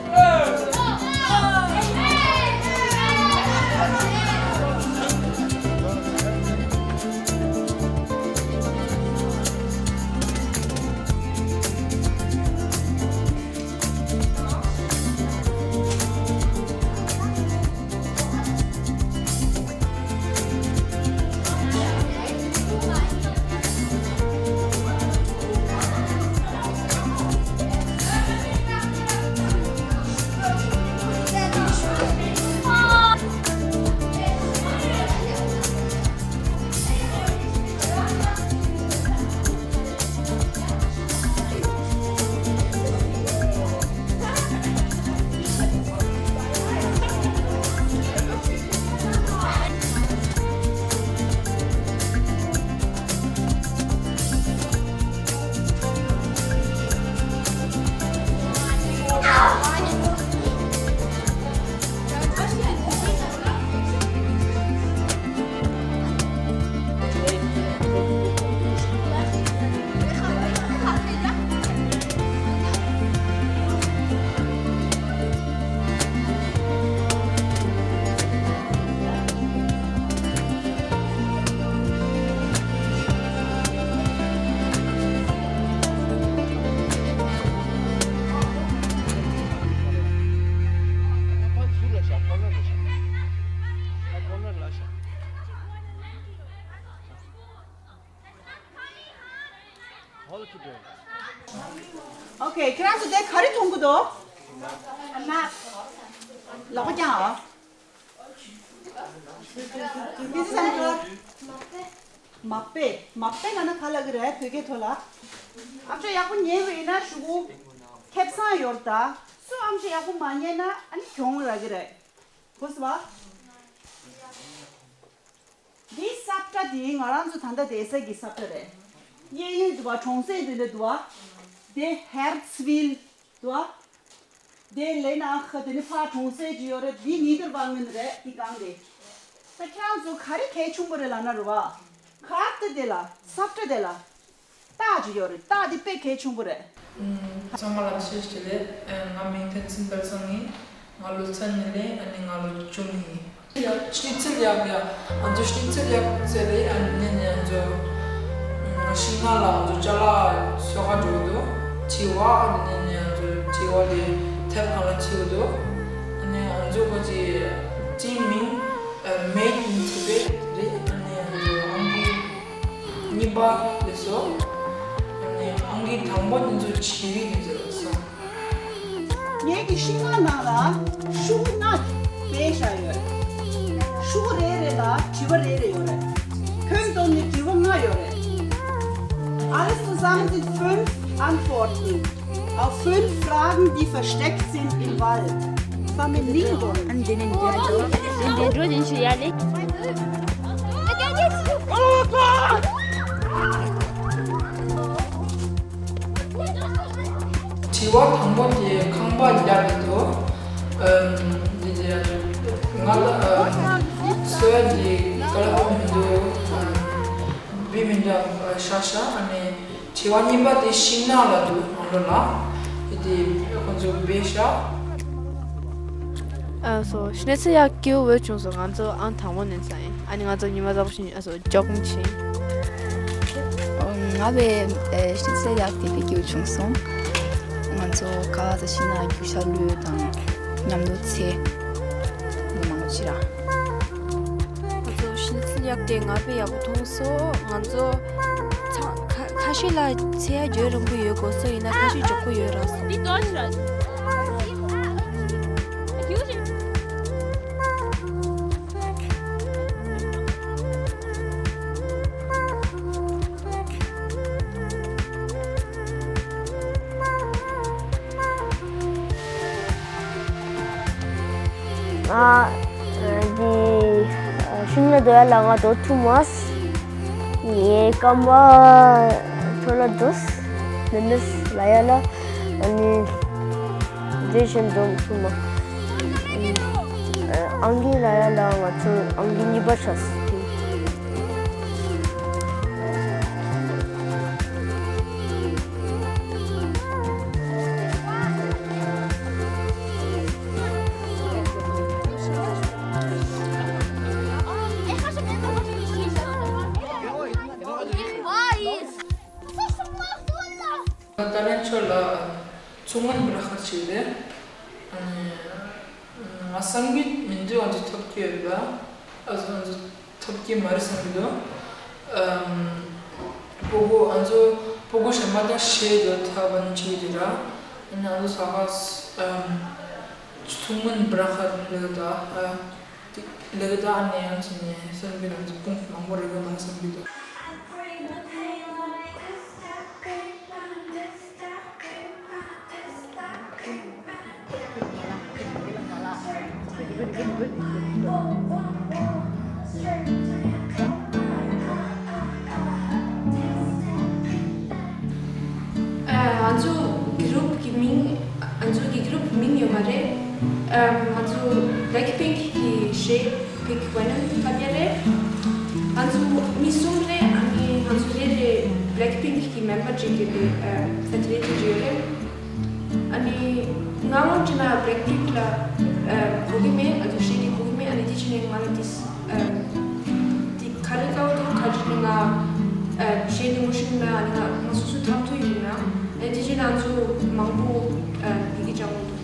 ཨོ་ཁེ། ཁྱེད་རང་ཚོ་དེ་ག་རེ་མཐོང་གི་འདུག་ལག་པ་བརྐྱངས་ཨ། This is uncle. མག་པ། མག་པ་ལབ་ན་ག་ལབ་ཀྱི་རེད་བོད་སྐད་ཐོག་ལ། ཨམ་ཅོག་ཡག་པོ་ཉན་པ་ཡིན་ན་ཞུ་གུ། ཁེ་བཟང་ཡོད་རེད་ད། སུ་ཨམ་ཅོག་ཡག་པོ་མ་ཉན་ན་ཨ་ནི་གྱོང་རག་གི་རེད། གོ་སོང་བ། འདིའི་ས་བཀྲ་དེ་ང་རང་ཚོ་ད་ལྟ་བསྡད་ས་གི་ས་བཀྲ་རེད། གཡས་གཡོན་འདུག་བ། གྲོང་གསེབ་འདི་འདྲ་འདུག་བ། དེ་ཧེར་ཚི་ཝིལ་འདུག་བ། དེ་ལས་ན་ཁ་དེ་ནི་ཕ་གྲོང་གསེབ་ཅིག་ཡོད་རེད། འདི་ནི་དེར་བང་ངན་རེད། འདི་གང་དེ། ད་ཁྱེད་རང་ཚོ་ག་རེ་གལ་ཆུང་པོ་རེད་ལབ་ན་རེད་བ། ཁ་ཏི་དེ་ལ་ས་བཀྲ་དེ་ལ། རྟགས་ཅིག་ཡོད་རེད། རྟགས་དེ་དཔེ་གལ་ཆུང་པོ་རེད། ཚང་མ་ལ་བཀྲ་ཤིས་བདེ་ལེགས། ང་མིང་བསྟན་འཛིན་དཔལ་བཟང་ཡིན། ང་ལོ་ཚན་གཉིས་ལས་ཨ་ནི་ང་ལོ་བཅུ་གཉིས་ཡིན། ཡ་ཤི་ཚིལ་ཡག་ཡ། ང་ཚོ་ཤི་ཚིལ་ཡག་ཚེ་རེད། ཨ་ནི་ནི་ང་ཚོ་ཤིང་ནགས་ལ་ང་ཚོ་ཅ་ལག་འཚོལ་ག་འགྲོ་གི་འདུག་དྲི་བ། ཨ་ནི་ནི་ང་ཚོ་དྲི་བ་དེ་དེབ་སྒང་ལ་བྲིས་གི་འདུག་ཨ་ནི་ང་ཚོ་ག་ཅིག་ཊིམ་མིང་Made in Tibet རེད། ཨ་ནི་ང་ཚོ་ཨང་ཀི་གཉིས་པ་རེད་སོ། ཨ་ནི་ཨང་ཀི་དང་པོ་དེ་ཚོ་བྱི་རིལ་དེ་ཚོ་རེད་སོ། ངེད་ཀྱི་ཤིང་ནགས་ནང་ལ་ཤོག་བུ་ལྔ་སྦས་བཞག་ཡོད། ཤོག་བུ་རེ་རེ་ལ་དྲི་བ་རེ་རེ་ཡོད་རེད། ཁྱོན་བསྡོམས་ནས་དྲི་བ་ལྔ་ཡོད་རེད། Alles zusammen sind fünf Antworten auf fünf Fragen, die versteckt sind im Wald. Flamingo. An denen der Joe, den der Joe, den Joe, ja, nicht? དྲི་བ་དང་པོ་དེ་ཁང་པ་རྒྱབ་ཀྱི་འདུག་ཨམ། འདི་དེ་ང་ལ་ཨམ། སོ་ཡ་འདི་ཀ་ལ་པོ་མི་འདུག་ཨམ། བི་མི་འདུག་ཤ་ཤ། ཨ་ནི་དྲི་བ་གཉིས་པ་དེ་ཤིང་ནགས་ལ་འདུག་ང་ལོ་ལ་དེ་དེ་ཁོ་ཚོ་བེ་ཤ། ཨ་སོ་ཤི་ནི་ཚེ་ཡག་སྐྱིད་པོ་བྱུང་སོང་། ང་ཚོ་ཨང་དང་པོ་ནས་ཚར་ཡིན། ཨ་ནི་ང་ཚོ་ཉི་མ་རྫོགས་ཤིང་ཨ་སོ་ཇོག་ཆེན། ང་བས་ཤི་ཚེ་ཡག་དེ་བི་ཀྱུ་བྱུང་སོང་། ང་ཚོ་ག་ལ་ཟ་ཤི་ན་རྒྱུག་ཤར་ལུས་དང་མཉམ་དུ་ཚེ་མི་མང་ཆེ་ར། ང་ཚོ་ཤིན་ཚིལ་ཡག་དེ་ང་པའི་ཡག་པོ་མཐོང་སོང་། ང་ཚོ་ཚང་ཁ་ཁ་ཤས་ལ་ཚེ་ཡ་འགྱོད་རིང་པོ་ཡོད་དགོས་སོ། ཡིན་ན་ཁ་ཤས་མགྱོགས་པོ་ཡོད་ར་སོང་། ང་འདི་ཤུང་ན་དོ་ཡ་ལ་ང་དོ་ཐུ་མ་སི་ངའི་སྐམ་པ་ཐོ་ལ་དོ་སི་ནི་ནི་སི་ལ་ཡ་ལ་ཨ་ནི་འདི་བཞིན་དོ་ཐུ་མ་ཨང་གི་ལ་ཡ་ལ་ང་ཚོ་ཨང་གི་གཉིས་པ་ཆགས་སི་ཐིང་། ཏཱ་ལན་ཆོ་ལ་མཚོ་སྔོན་བྷ་ར་ཁར་ཆེ་རེད། ཨ་ནི་ང་བསམ་གྱི་མི་འདུག་ང་ཚོ་ཐོབ་ཀྱི་ཡོད་པ། ཨ་ཚོ་ང་ཚོ་ཐོབ་ཀྱི་མ་རེད་བསམ་གྱི་འདུག་ཨམ། སྤུ་གུ་ང་ཚོ་སྤུ་གུ་གཞན་པ་དང་ཤེས་དགོས་ཐབས་ཨ་ནི་བྱེད་ཀྱི་འདུག་ར། ཨ་ནི་ང་ཚོ་ས་ག་ས་ཨམ། མཚོ་སྔོན་བྷ་ར་ཁར་ལས་ཀ་ད་ཨ། ལས་ཀ་ད་ཨ་ནི་ཡང་ཚོ་ནས་བསམ་གྱི་ང་ཚོ་སྤུན་མང་པོ་རེད་གི་མ་བསམ་གྱི་འདུག་ང་ཚོ་གི་རུབ་ཀྱི་མིང་ང་ཚོ་གི་རུབ་མིང་ཡོད་མ་རེད། ང་ཚོ་Blackpink་གི་ཧྲེ་Big Venom་ལབ་ཡ་རེད། ང་ཚོ་མི་གསུམ་རེད། ཨ་ནི་ང་ཚོ་རེ་རེ་Blackpink་གི་མེམ་པར་གཅིག་གི་ཨ་ད་དེ་རེད་དེ་ཡོད་རེད། ཨ་ནི་ང་ངོ་དྲི་ན་Blackpink་ལ་ཨ་གོ་གི་མེད། ཨ་ཚོ་ཤེས་ནི་གོ་གི་མེད། ཨ་ནི་དེ་ཕྱིན་ནས་ང་ལ་དེ་ཨ་དེ་ག་རེ་ཀའོ་དེ་ག་རེ་ནི་ང་ཨ་ཤེས་ནི་མོ་ཤེས་ན་ཨ་ནི་ང་ང་སོ་སོ་ཐབས་ཐུབ་ཡིན་ན་ཨ་དེ་ཕྱིན་ན་ང་ཚོ་མང་པོ་ཨ་ཡི་གེ་སྦྱང་གི་འདུག་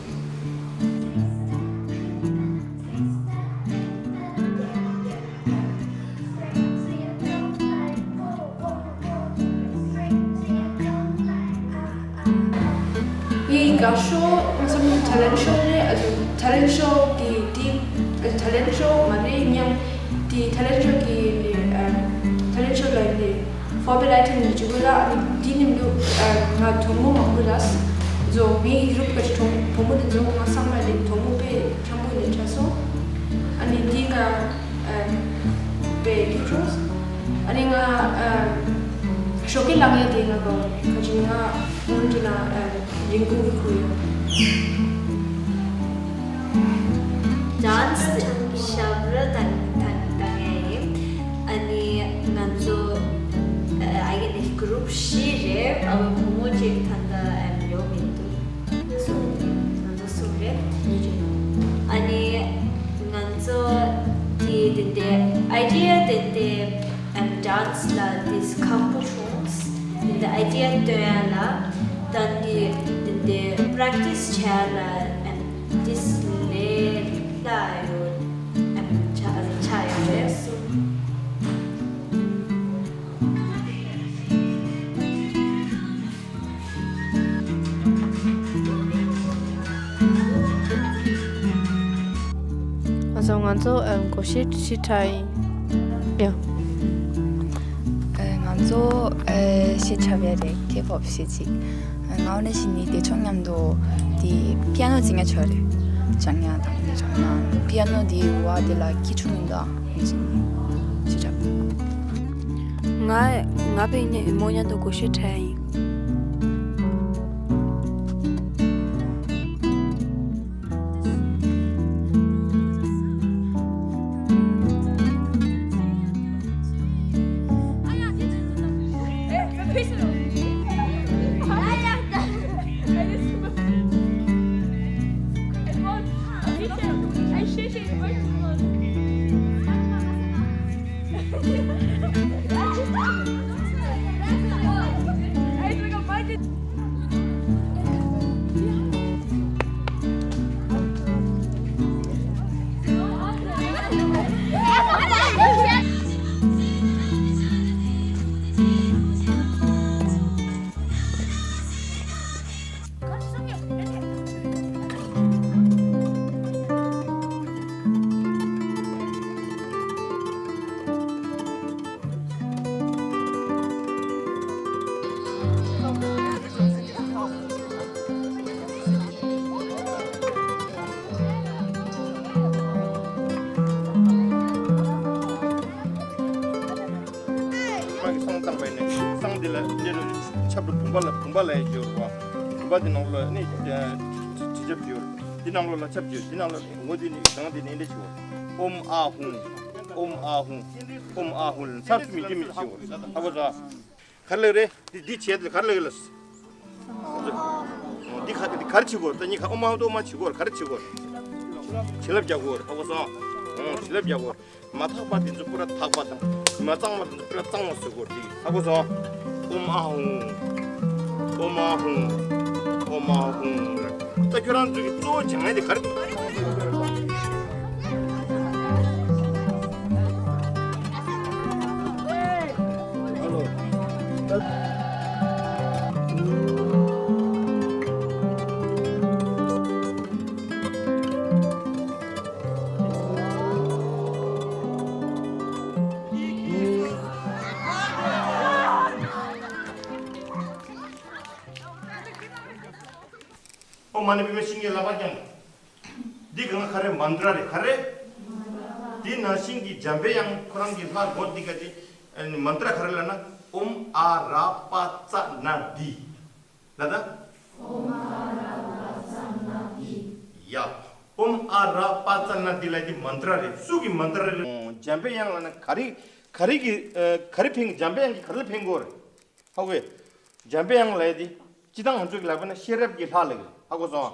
ངའི་དགའ་ཤོས་ང་ཚོ་ནི་talent show་རེད། ཨ་ཚོ་talent show་གི་དེ་ཨ་talent show་མ་རེད་སྙམ། དེ་talent show་གི་ཨ་talent show་ལ་ནི་vorbereiten་ནི་བྱེད་དགོས་ལ། ཨ་ནི་དེ་ནི་འདུག་ཨ་ང་གྲོགས་མོ་མང་པོ་རག་ཚོ་ངའི་group་ག་ཅི་གྲོགས་གྲོགས་མོ་དེ་ཚོ་ང་ཚང་མ་ལས་གྲོགས་མོ་དཔེ་འཆམ་པོ་ལས་ཆགས་སོང་། ཨ་ནི་འདི་ང་ཨ་དཔེ་ཡིད་རུང་། ཨ་ནི་ང་ཨ་ཞོགས་ཀས་ལངས་ཡ་དེ་ང་ག་ག་ཅི་ང་སྔོན་དུ་ན་ཨ་རིང་གུང་གི་ཁུ་ཡོད། dance་ཞབས་ར་དང་དང་དང་ཡ་ཡིན། ཨ་ནི་ང་ཚོ་ཨ་གི་ནི་group་བཞི་རེད། ཨ་བ་བུ་མོ་གཅིག་ད་ལྟ་ཨ་ཡོད་མི་འདུག་ང་ཚོ་གསུམ་རེད། ཨ་ནི་ང་ཚོ་དེ་དེ་འདྲའི་idea་དེ་འདྲའི་ཨམ་dance་ལ་དེ་ཁག་པོ་བྱུང་། དེ་འདྲའི་idea་བཏོན་ཡ་ལ་ད་དེ་དེ་འདྲའི་practice་བྱས་ལ་ཨམ་དེ་ལས་སླ་ཡོད་ཨམ་ཆ་ཆ་ཡོད་རེད། ང་ཚོ་ང་ཚོ་ཨ་གོ་ཤེས་ཤི་ཁྲ་ཡིན། ཡ། ཨ་ང་ཚོ་ཨ་ཤི་ཁྲ་བེ་རེད། K-pop་ཤི་ཅིག་ང་འོ་ན་ཤི་ནི་དེ་ཆོ་མཉམ་དུ་དེ་པི་ཡ་ནོ་ཅིག་ང་ཆོ་རེད། ཅང་ཡང་དང་དེ་ཆོ་ན་པི་ཡ་ནོ་དེ་བ་དེ་ལ་ཁྱི་ཆུང་ཡིན་ད་ཡིན་ཅིག་ཤི་ཁྲ། ང་ང་པེ་ཉེ་མོ་ཉན་དུ་གོ་ཤེས་ཁྲ་ཡིན། ཆབ་ཏུ་བུམ་པ་ལ་བུམ་པ་ལ་ཡང་བརྗོད་པ། བུམ་པ་དེ་ནང་ལོགས་ནི་དྲི་ཆབ་བརྗོད། དེ་ནང་ལོགས་ལ་ཆབ་བརྗོད། དེ་ནང་ལོགས་ངོ་དེ་ནི་གང་དེ་ནི་འདྲ་ཆེ་བ། ཨོམ་ཨ་ཧུང་། ཨོམ་ཨ་ཧུང་། ཨོམ་ཨ་ཧུང་ལ་ཚར་སུ་མི་འདྲི་མི་ཆེ་བ། ཧ་གོ་སོང་། ག་རེ་ལབ་རེད། འདི་འདི་བྱས་ཏེ་ག་རེ་ལབ་ལ། འདི་ག་འདི་ག་རེ་བྱེད་དགོས་ད་ཉི་ཁ་ཨོ་མ་ཨོ་མ་བྱེད་དགོས་ག་རེ་བྱེད་དགོས། བྱིན་རླབས་རྒྱག་དགོས་ཧ་གོ་སོང་། ཨོ་བྱིན་རླབས་རྒྱག་དགོས། མ་དག་པ་དེ་ཚོ་པུ་ར་དག་པ་དང་། མ་གཙང་བ་དེ་ཚོ་པུ་ར་གཙང་བ་བཟོ་དགོས་འདི་ཧ་གོ་སོང་། ཨོ་མ་ཧུང་། ཨོ་མ་ཧུང་། ཨོ་མ་ཧུང་། ད་ཁྱོད་རང་ཚོ་གི་གཙོ་བོ་བྱ་ངན་དེ་ག་རེ། ཨོ་མ་ཎི་པདྨེ་ཤིང་གི་ལག་པ་བརྐྱངས། འདི་གང་ག་རེ་མན་ཏྲ་རེད་ག་རེ། འདི་ནང་བཞིན་གྱི་འཇམ་པའི་དབྱངས་ཁོ་རང་གི་ལྷ་སྒོ་འདི་ག་ཅི། མན་ཏྲ་ག་རེ་ལབ་ན་ཨོམ་ཨ་ར་པ་ཙ་ན་དྷཱི། ལ་ད། ཨོམ་ཨ་ར་པ་ཙ་ན་དྷཱི། ཡ། ཨོམ་ཨ་ར་པ་ཙ་ན་དྷཱི་ལ་འདི་མན་ཏྲ་རེད། སུ་གི་མན་ཏྲ་རེད། འཇམ་པའི་དབྱངས་ལབ་ན་ག་རེ་ག་རེ་གི་ག་རེ་ཕན་འཇམ་པའི་དབྱངས་ཀྱི་ག་རེ་ལ་ཕན་གོ་རེད། ཧ་གོ་ཡ། འཇམ་པའི་དབྱངས་ལབ་ཡ་དེ། སྤྱིར་བཏང་ང་ཚོས་ལབ་པ་ན་ཤེས་རབ་ཀྱི་ལྷ་ལབ་ཀྱི་རེད། ཧ་གོ་སོང་།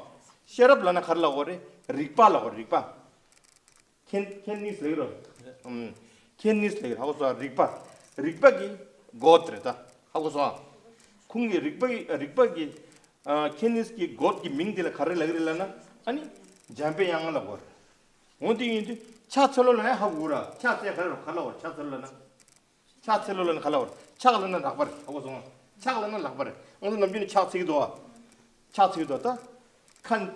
ཤེས་རབ་ལབ་ན་ག་རེ་ལབ་དགོས་རེད། རིག་པ་ལབ་དགོས་རེད། རིག་པ། མཁྱེན་མཁྱེན་ནིས་ལབ་ཀྱི་རེད། ཨུམ། མཁྱེན་ནིས་ལབ་ཀྱི་རེད། ཧ་གོ་སོང་། རིག་པ། རིག་པ་གི་གོ་ཌ་རེད་ད། ཧ་གོ་སོང་། ཁོང་གི་རིག་པ་གི་རིག་པ་གི་ཨ། མཁྱེན་ནིས་ཀྱི་གོ་ཌ་གི་མིང་དེ་ལ་ག་རེ་ལབ་ཀྱི་རེད་ལབ་ན། ཨ་ནི། འཇམ་པའི་དབྱངས་ལབ་དགོས་རེད། འོ་དེ་ཡིན་དུས་ཕྱག་འཚལ་ལོ་ལབ་ཡ་ཧ་གོ་ར། ཕྱག་འཚལ་ག་རེ་རེད་ག་རེ་ལབ་དགོས་རེད། ཕྱག་འཚལ་ལོ་ལབ་ན། ཕྱག་འཚལ་ལོ་ལབ་ན་ག་ལབ་དགོས་རེད། ཕྱག་ལབ་ན་ལག་པ་རེད། ཧ་གོ་སོང་། ཕྱག་ལབ་ན་ལག་པ་རེད། ང་ཚོ་ནམ་རྒྱུན་ནས་ཕྱག་འཚལ་གྱི་འདུག་ཨ། ཕྱག་འཚལ་གྱི་འདུག་ད། ཁ།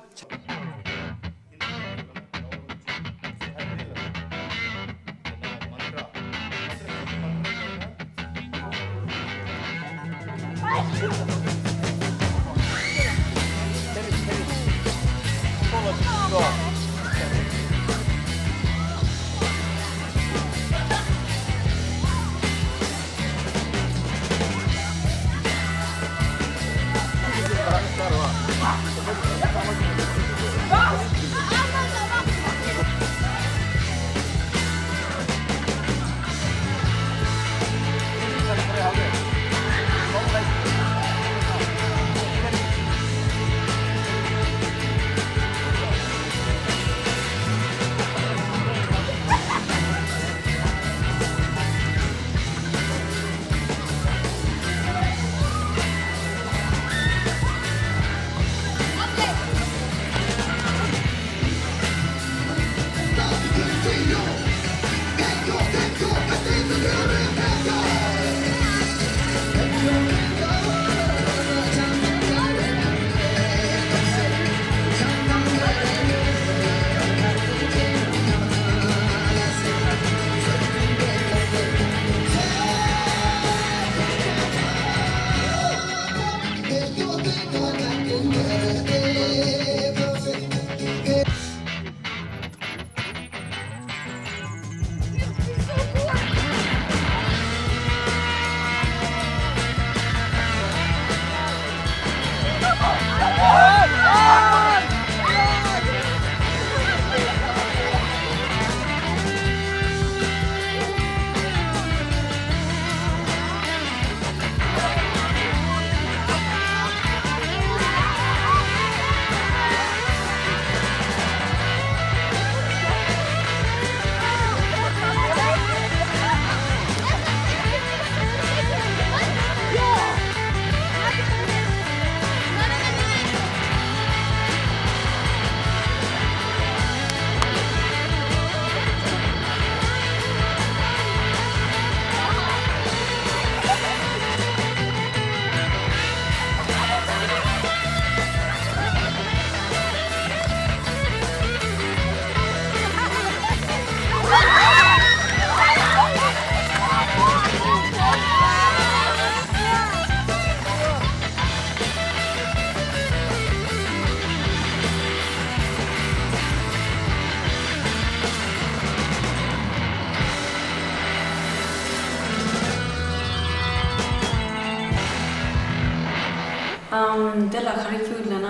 ཨམ། དེ་ལ་ག་རེ་སྐྱོ་ལབ་ན།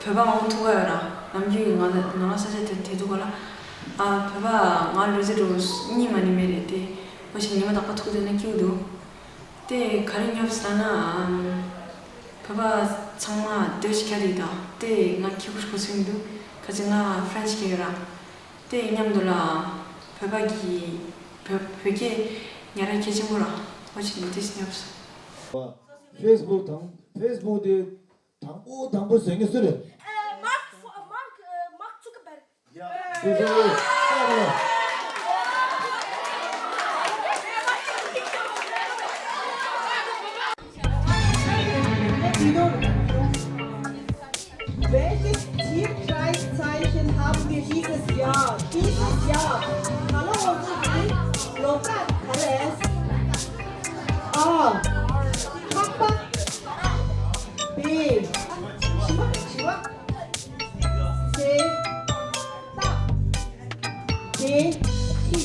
བོད་པ་མང་ཐུག་ག་ཡོད་ར། ནམ་རྒྱུན་ང་ང་ལ་ས་ཆ་དེ་དེ་འདུག་ག་ལ། ཨ། བོད་པ་ང་ལུས་རྩལ་འགྲོ་གཉིས་མ་ནི་མེད་རེད་དེ། ཨོ་ཞིག་ཉི་མ་རྟག་པར་ཐུག་དེ་ན་སྐྱོ་འདུག་དེ་ག་རེ་ཉོབ་ཟེར་ན། ཨམ། བོད་པ་ཚང་མ་སྡོད་ཤིག་ག་རེ་དང་དེ་ང་ཁྱི་གུ་གོ་སུ་མི་འདུག་ག་ཅི་ང་ཧྥ་རན་ཆི་གི་ཡོད་ར། དེ་མཉམ་དུ་ལ་བོད་པ་གི་བོད་བོད་སྐད་ཉར་ར་གལ་ཆེན་པོ་ར། ཨོ་ཅི་ནི་དེ་ཉོབ་སོང་། ཕེ་སི་བུག་དང་ཕེ་སི་བུག་དེ་དང་པོ་དང་པོ་བཟོས་མཁན་སུ་རེད། ཨ། མཱག་མཱག་ཨ། མཱག་ཙུ་ཀར་བྷར། ཡ། དེ་ཚོ་ལ་Welches Tierkreiszeichen haben wir dieses Jahr? Dieses Jahr. Hallo, Lokat, alles. A. Kappa. B. Chiva, Chiva. C. ཏ། དེ། ཤི།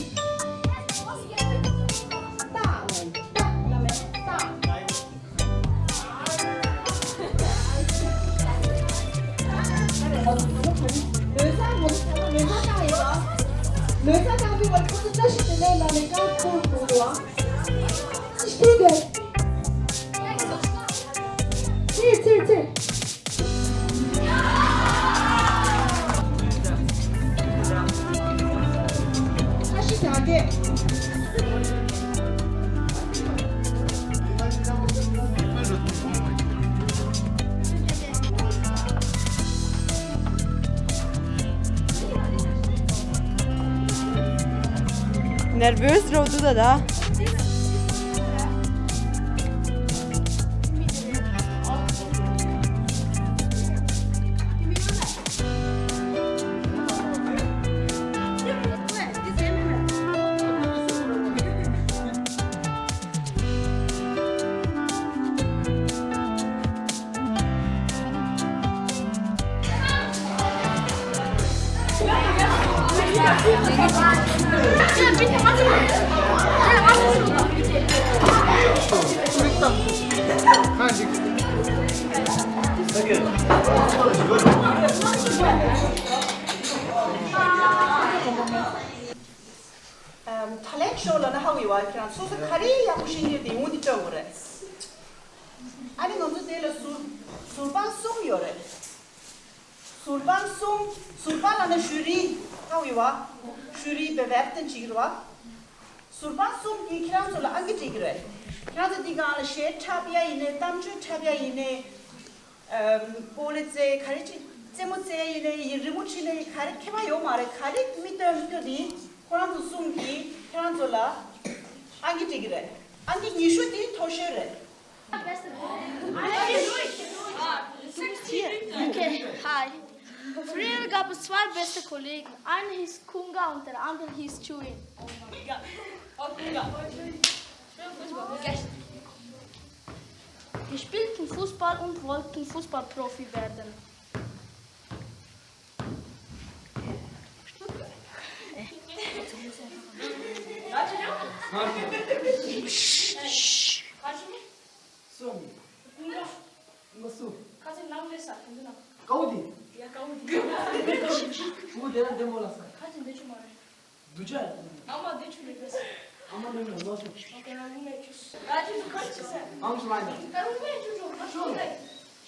ཏ། ཏ། ལ་མེ། ཏ། ལོས་ས་མོ། ལོས་ས་ཀ་ཡི་བ། ལོས་ས་ཀ་བི་བ་ཁོ་ཚོ་ཏ་ཤི་དེ་ལས་ལ་མེ་ཀ་ཁོ་ཁོ་བ། ཤི་དེ། ཚེ་ཚེ་ཚེ། Nervös oldu da da. ཨམ། ཐ་ལན་ཤོ་ལབ་ན་ཧ་གོ་ཡོད་པ། ཁྱེད་རང་སོ་སོ་ག་རེ་ཡག་པོ་ཤེས་ཀྱི་ཡོད་དེ་འོ་དེ་སྤྲོད་དགོས་རེད། ཨ་ནི་ང་ཚོ་དེ་ལ་ཟུར་ཟུར་པ་གསུམ་ཡོད་རེད། ཟུར་པ་གསུམ། ཟུར་པ་ལབ་ན་ཞུ་རི་ཧ་གོ་ཡོད་པ། ཞུ་རི་བེ་བེར་ཏན་བྱེད་ཀྱི་རེད་པ། ཟུར་པ་གསུམ་གྱིས་ཁྱེད་རང་ཚོ་ལ་ཨང་ཀི་སྤྲད་ཀྱི་རེད། ཁྱེད་རང་ཚོ་འདི་སྒང་ལ་གཞས་འཁྲབ་ཡ་ཡིན་ནའི། གཏམ་བརྗོད་འཁྲབ་ཡ་ཡིན་ནའི། ཨམ། སྤོ་ལོ་རྩེ་ག་རེ་ཅིག་རྩེད་མོ་རྩེ་ཡིན་ནའི་ཡིན། རི་མོ་བྲིས་ནའི་ག་རེ་ཁྱད་པར་ཡོད་མ་རེད། ག་རེ་མིག་སྟོན་མིག་སྟོན་དེ་ཁོ་རང་ཚོ་གསུམ་གྱིས་ཁྱེད་རང་ཚོ་ལ་ཨང་ཀི་སྤྲད་ཀྱི་རེད། ཨང་ཀི་ཉི་ཤུ་དེ་མཐོ་ཤོས་རེད། Okay, hi. Früher gab es zwei beste Kollegen. Einer hieß Kunga und der andere hieß Chuin. Wir spielten Fußball und wollten Fußballprofi werden. Arms line. Sure.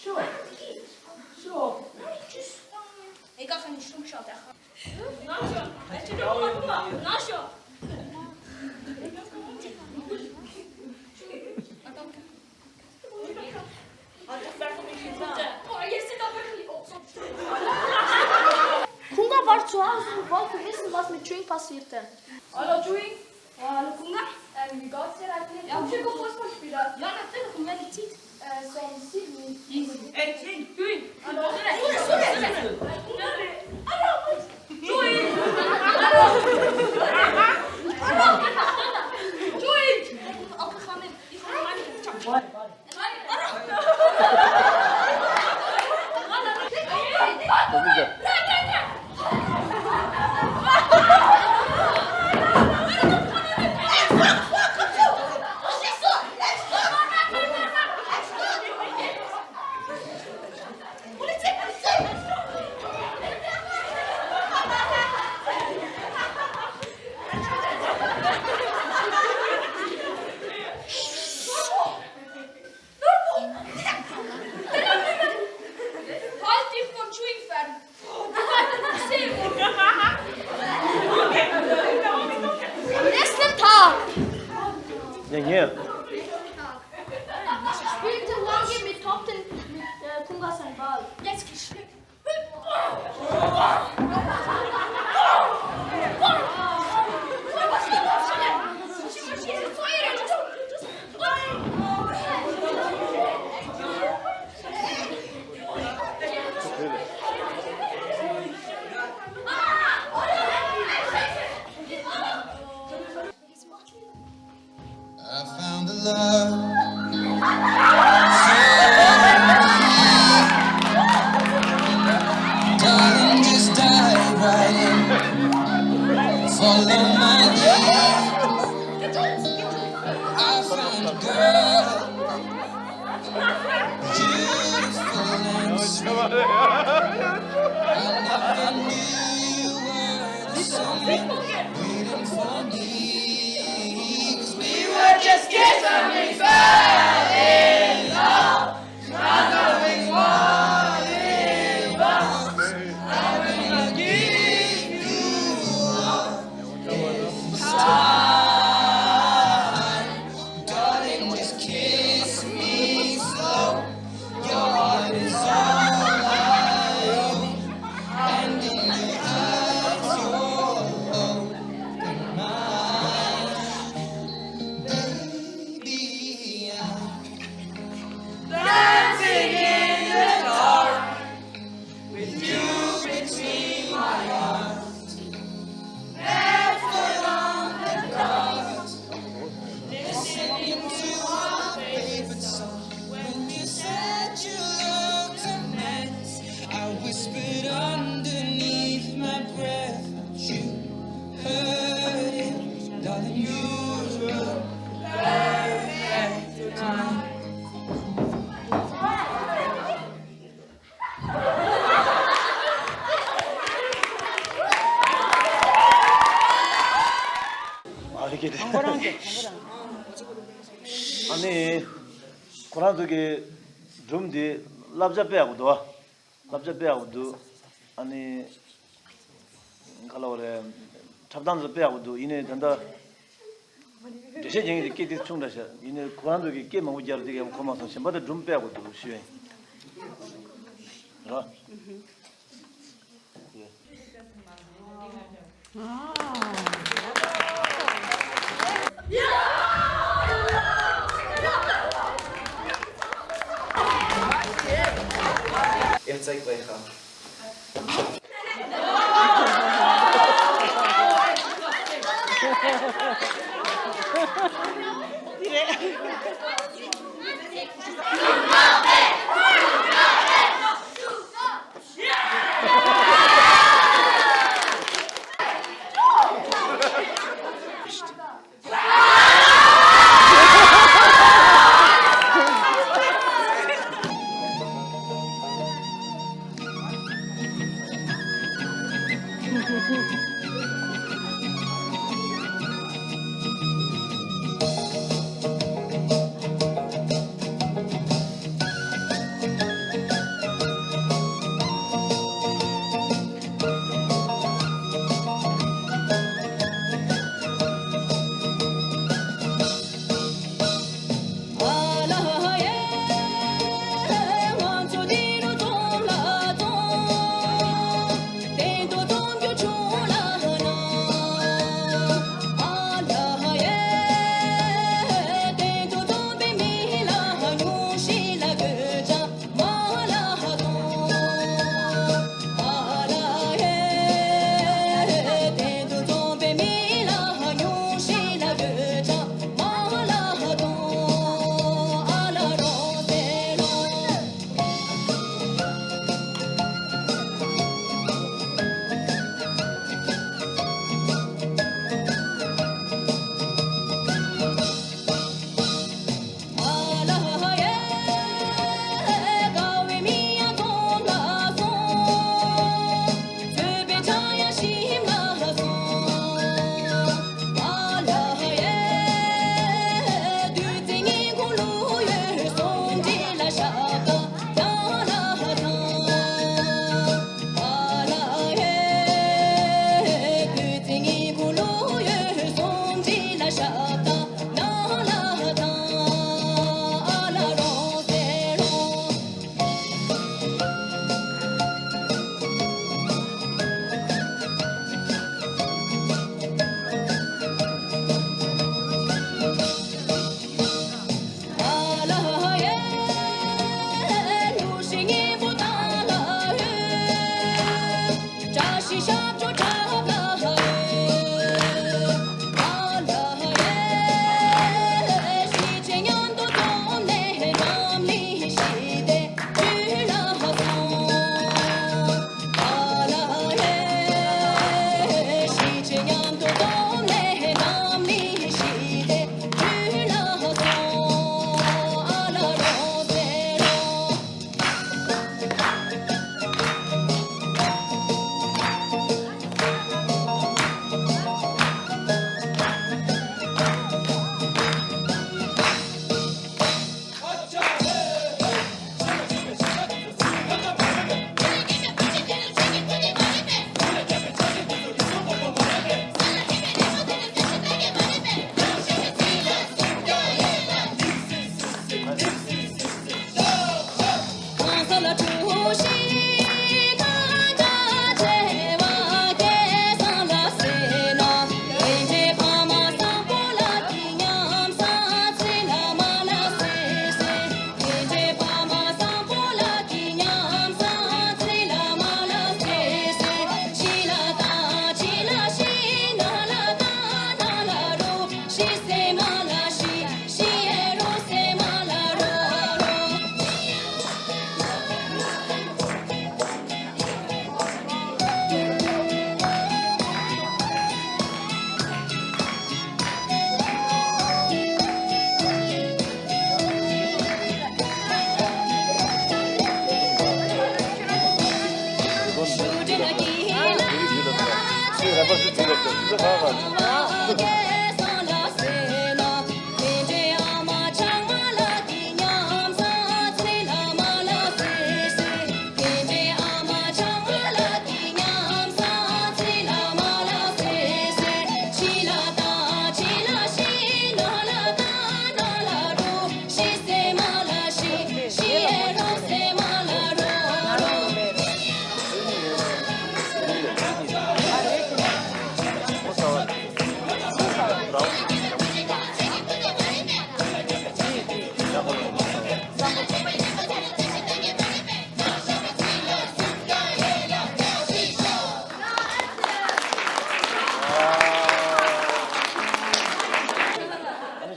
Sure. Sure. Kunga war zu Hause und wollte wissen, was mit Chuing passierte. Hallo Chuing. Hallo Kunga. Ähm, wie geht's dir eigentlich? Ja, Kunga, Fußballspieler. Ja, natürlich. Und welche Zeit? Äh, so um sieben. Hey, Chuing. Chuing. Hallo. Hallo. Hallo. Chuing. Hallo. Hallo. Chuing. I never knew you were the someone waiting for me. 'Cause we were just kids and we fell in love, not knowing what it was. I will not give you up this time. Darling, just kiss me slow. Your heart is all I own, and in your eyes, you're holding mine. Baby, I'm dancing in the dark with you between my arms. Barefoot on the dance, listening to our favorite song. When you said you looked a mess, I whispered underneath my breath, but you heard it, darling. You look perfect tonight. ཨ་ནི་ཁོ་རང་ཚོ་གི་སྒྲུང་འདི་བསླབ་བྱ་དཔེ་ཡག་པོ་འདུག་བསླབ་བྱ་དཔེ་ཡག་པོ་འདུག་ཨ་ནི་ག་ལ་བ་རེད། འཁྲབ་སྟངས་ཚོ་དཔེ་ཡག་པོ་འདུག་ཡིན་ནའི་ད་ལྟ་འགྲེལ་བཤད་རྒྱག་མཁན་གྱི་སྐད་དེ་ཆུང་དྲགས་ཤག་ཡིན་ནའི་ཁོ་རང་ཚོ་གི་སྐད་མང་པོ་རྒྱབ་དེ་གའི་གོ་མ་སོང་། གཞན་པ་དེ་སྒྲུང་དཔེ་ཡག་པོ་འདུག་ཞུ་ཡིན། ར།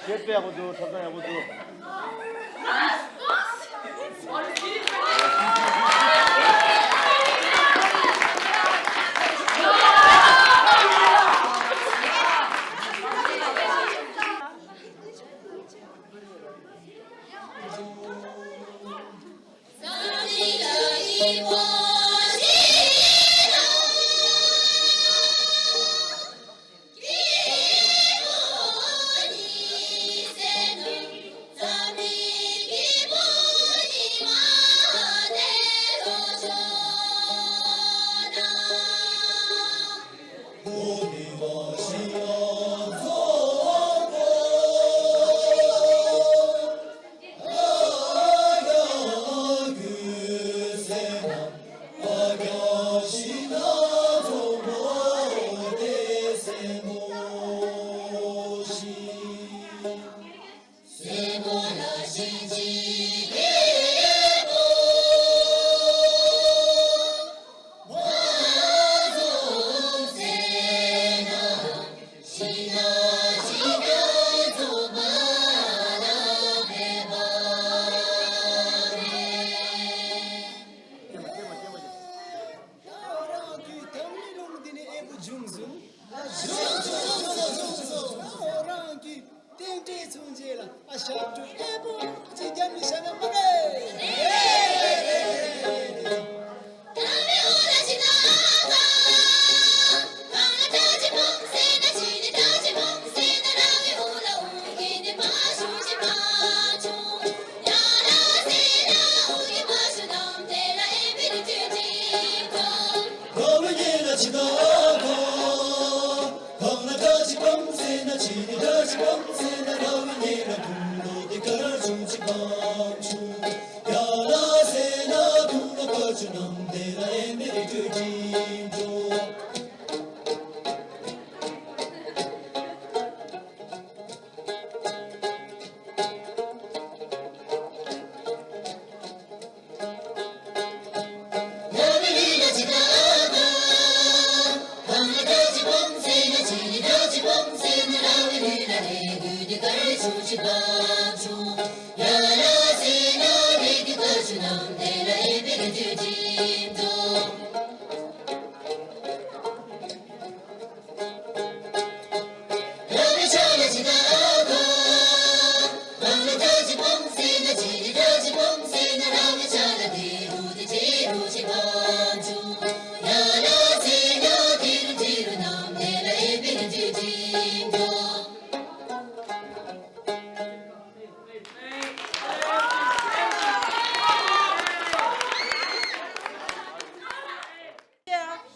ཞེས་པའི་ཡག་པོ་འདུག་འཁྲབ་སྟངས་ཡག་པོ་འདུག་རང་གི་ཐང་མི་ལུང་འདི་ནས་ཨེ་བུ་བྱུང་སོང་། རང་གི་རྟེན་འབྲེལ་མཚུངས་རྗེས་ལ་ཨ་ཞབས་བྲོ་ཨེ་བུ་ཅིག་རྒྱབ་ནས་བཞག་ན་མ་རེད།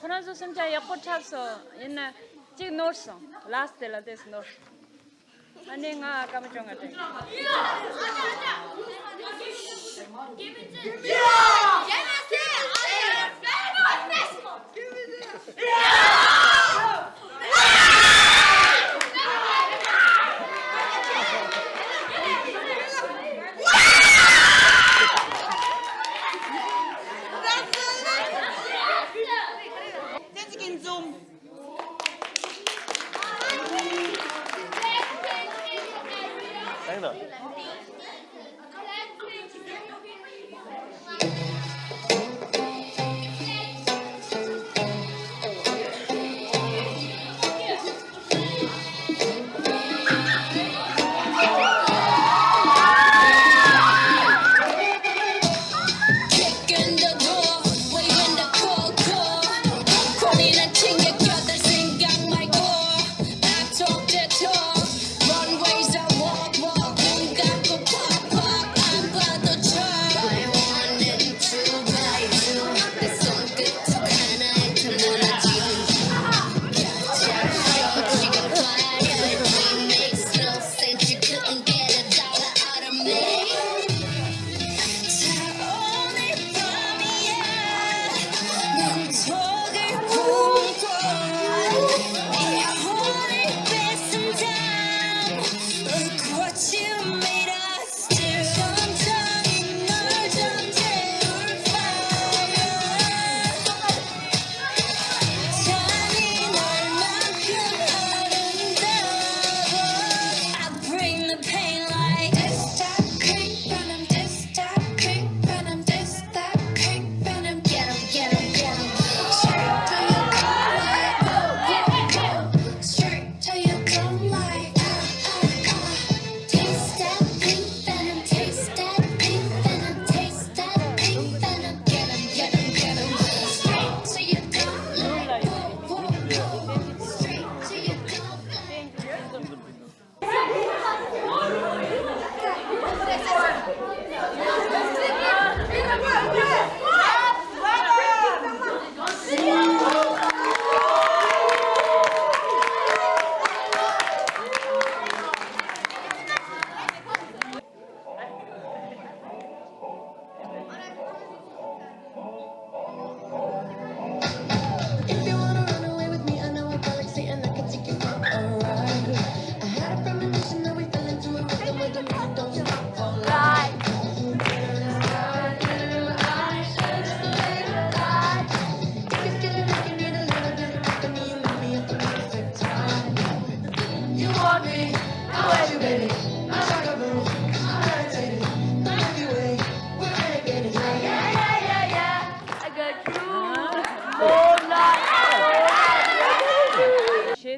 ཁོ་རང་ཚོ་སེམས་ཅན་ཡག་པོ་འཁྲབ་སོང་། ཡིན་ན་གཅིག་ནོར་སོང་། ལཱ་སི་ཊི་དེ་ལ་དེ་ནོར། ཨ་ནི་ང་སྐར་མ་བཅོ་ལྔ་སྤྲད། Thank you.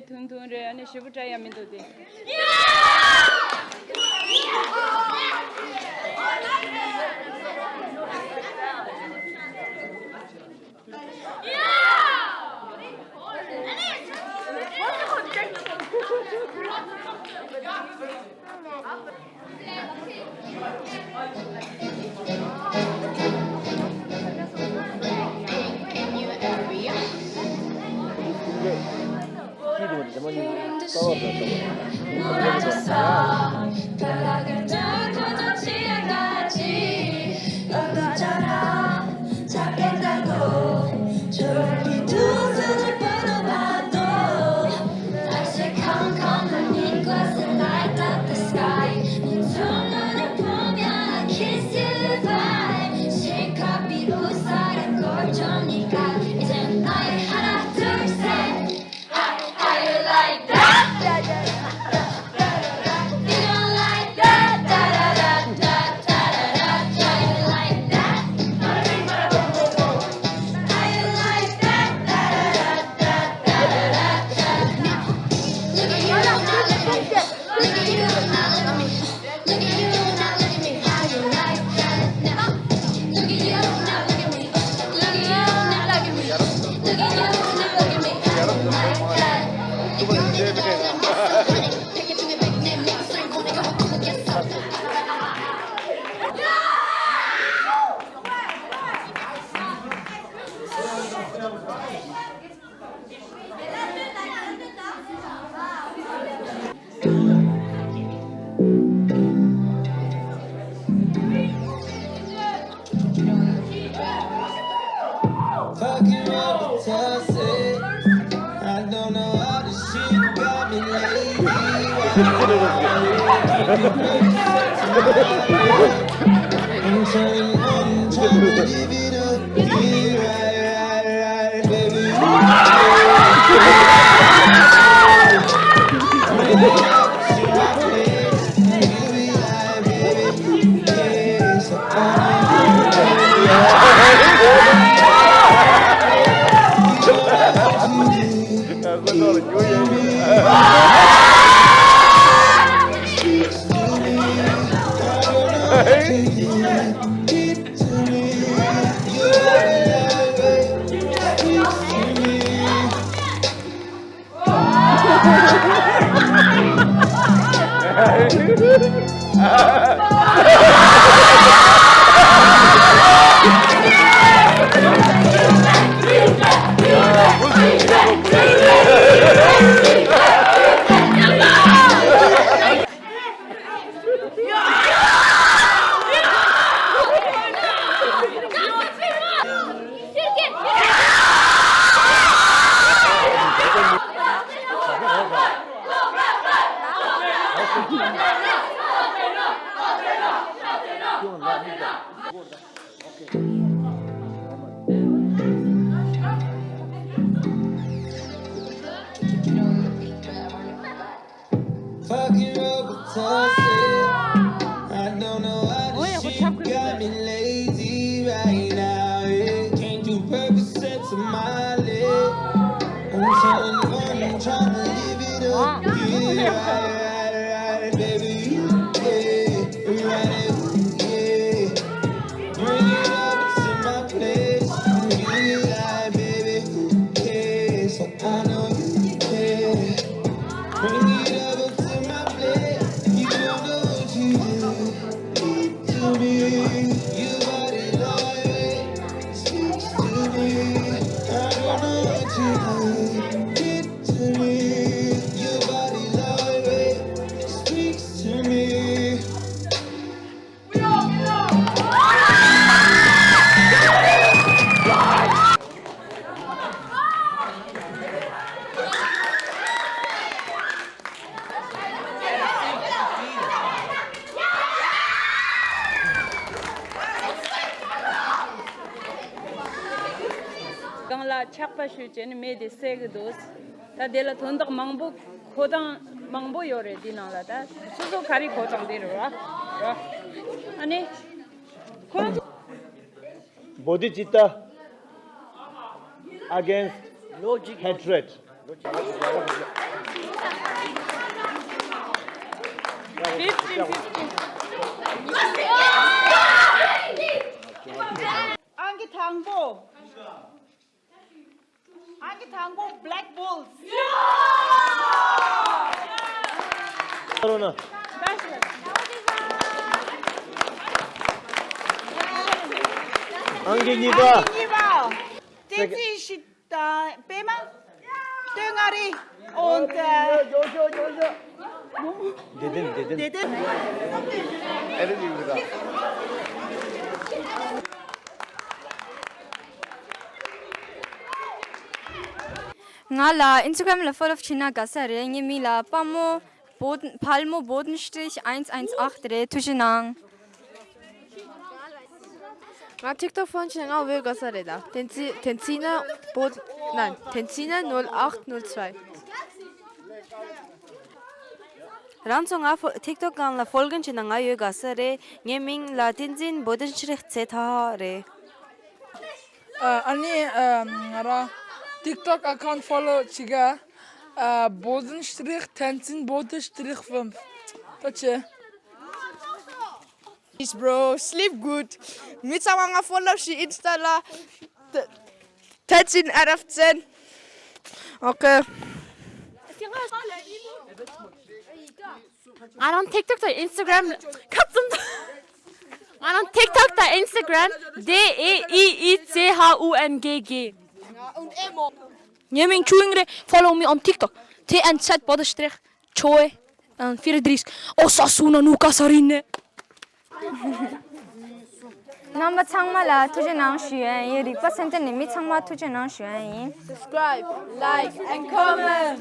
ཐུང་ཐུང་རེད། ཨ་ནི་ཞེ་པོ་སྐྲ་ཡང་མི་འདུག་སྟེ། Fucking up the toxic. I don't know how this shit got me lazy. I'm turning on, I'm trying to give it up. Yeah, right, right, right, baby. Fucking robots, I don't know why this shit got me lazy right now. Yeah. Can't do perfect sets of my leg. I'm trying, I'm trying to live it up. Yeah, right, right, right, baby. Yeah, right, yeah. Bring it up to my place. You lie, baby. Who cares? I know you care. Bring it over to my place. You don't know what you do. Speak to me. Your body like speaks to me. I don't know what you do. Speak to me. Your body like speaks to me. སྒང་ལ་ཆག་པ་ཞུས་བྱས་ནས་མེ་དེ་བསད་གི་འདུག་ད་དེ་ལ་དོན་དག་མང་པོ་འཁོར་སྟངས་མང་པོ་ཡོད་རེད། དེ་ནང་ལ་ད་སོ་སོ་ག་རེ་འཁོར་སྟངས་དེ་རེད་བ། ཨ་ནི་ཁོ་རང་ཚོ་Bodhicitta against hatred. fifteen, fifteen. ཨང་ཀི་དང་པོ། ཨང་ཀི་དང་པོ་Black Bulls། ཨང་ཀི་གཉིས་པ། ཨང་ཀི་གཉིས་པ། བསྟན་འཛིན་ཤི་དང་པད་མ། སྟོད་མངའ་རིས། འོན་ཏེ། བདེ་ལྡན། བདེ་ལྡན། བདེ་ལྡན། ང་ལ་Instagram་ལ་follow་བྱས་ན་དགའ་ས་རེད། ངའི་མིང་ལ་པ་མོ་བོ་དན། པཱལ་མོ་བོ་དན་སྟྲིག་ཨེན་ཨེན་ཨག་རེད། ཐུགས་རྗེ་གནང་། ང་TikTok་ཕོན་ཆེ་ང་བོད་དགའ་ས་རེད་ད། བསྟན་འཛིན། བསྟན་འཛིན་ན་བོ་དན། བསྟན་འཛིན་ན་ནོལ་ཨག་ནོལ་ཚའི། རང་ཚོ་ང་ཕོ་TikTok་སྒང་ལ་ཕོལ་གིན་བྱས་ན་ང་ཡོད་དགའ་ས་རེད། ངའི་མིང་ལ་བསྟན་འཛིན་བོ་དན་སྲིད་ཚེ་ཐ་རེད། ཨ་ནི་ང་རང་TikTok་ཨ་ཁའུན་ཊི་ཕོ་ལོ་བྱེད་ག་བོ་དན་སྲིད། བསྟན་འཛིན་བོ་དན་སྲིད་ཕམ་ད་ཆེ། Peace, bro. Sleep good. མི་ཚང་མ་ང་ཕོ་ལོ་བྱེད་Insta་ལ། བསྟན་འཛིན་ཨ་རབ་བཙན། Okay. ང་རང་TikTok་དང་Instagram་ཁ་ཙུམ། ང་རང་TikTok་དང་Instagram་D A E E C H U N G G. ངའི་མིང་ཆུ་ཝིང་རེད། Follow me on TikTok T N Z Bodenstrich Choi and Friedrich Osasuna Nuka Sarine. རྣམ་པ་ཚང་མ་ལ་ཐུགས་རྗེ་གནང་ཞུ་ཡ་ཡིན། རིག་པ་ཚན་ཏན་ནས་མི་ཚང་མ་ཐུགས་རྗེ་གནང་ཞུ་ཡ་ཡིན། Subscribe, like and comment.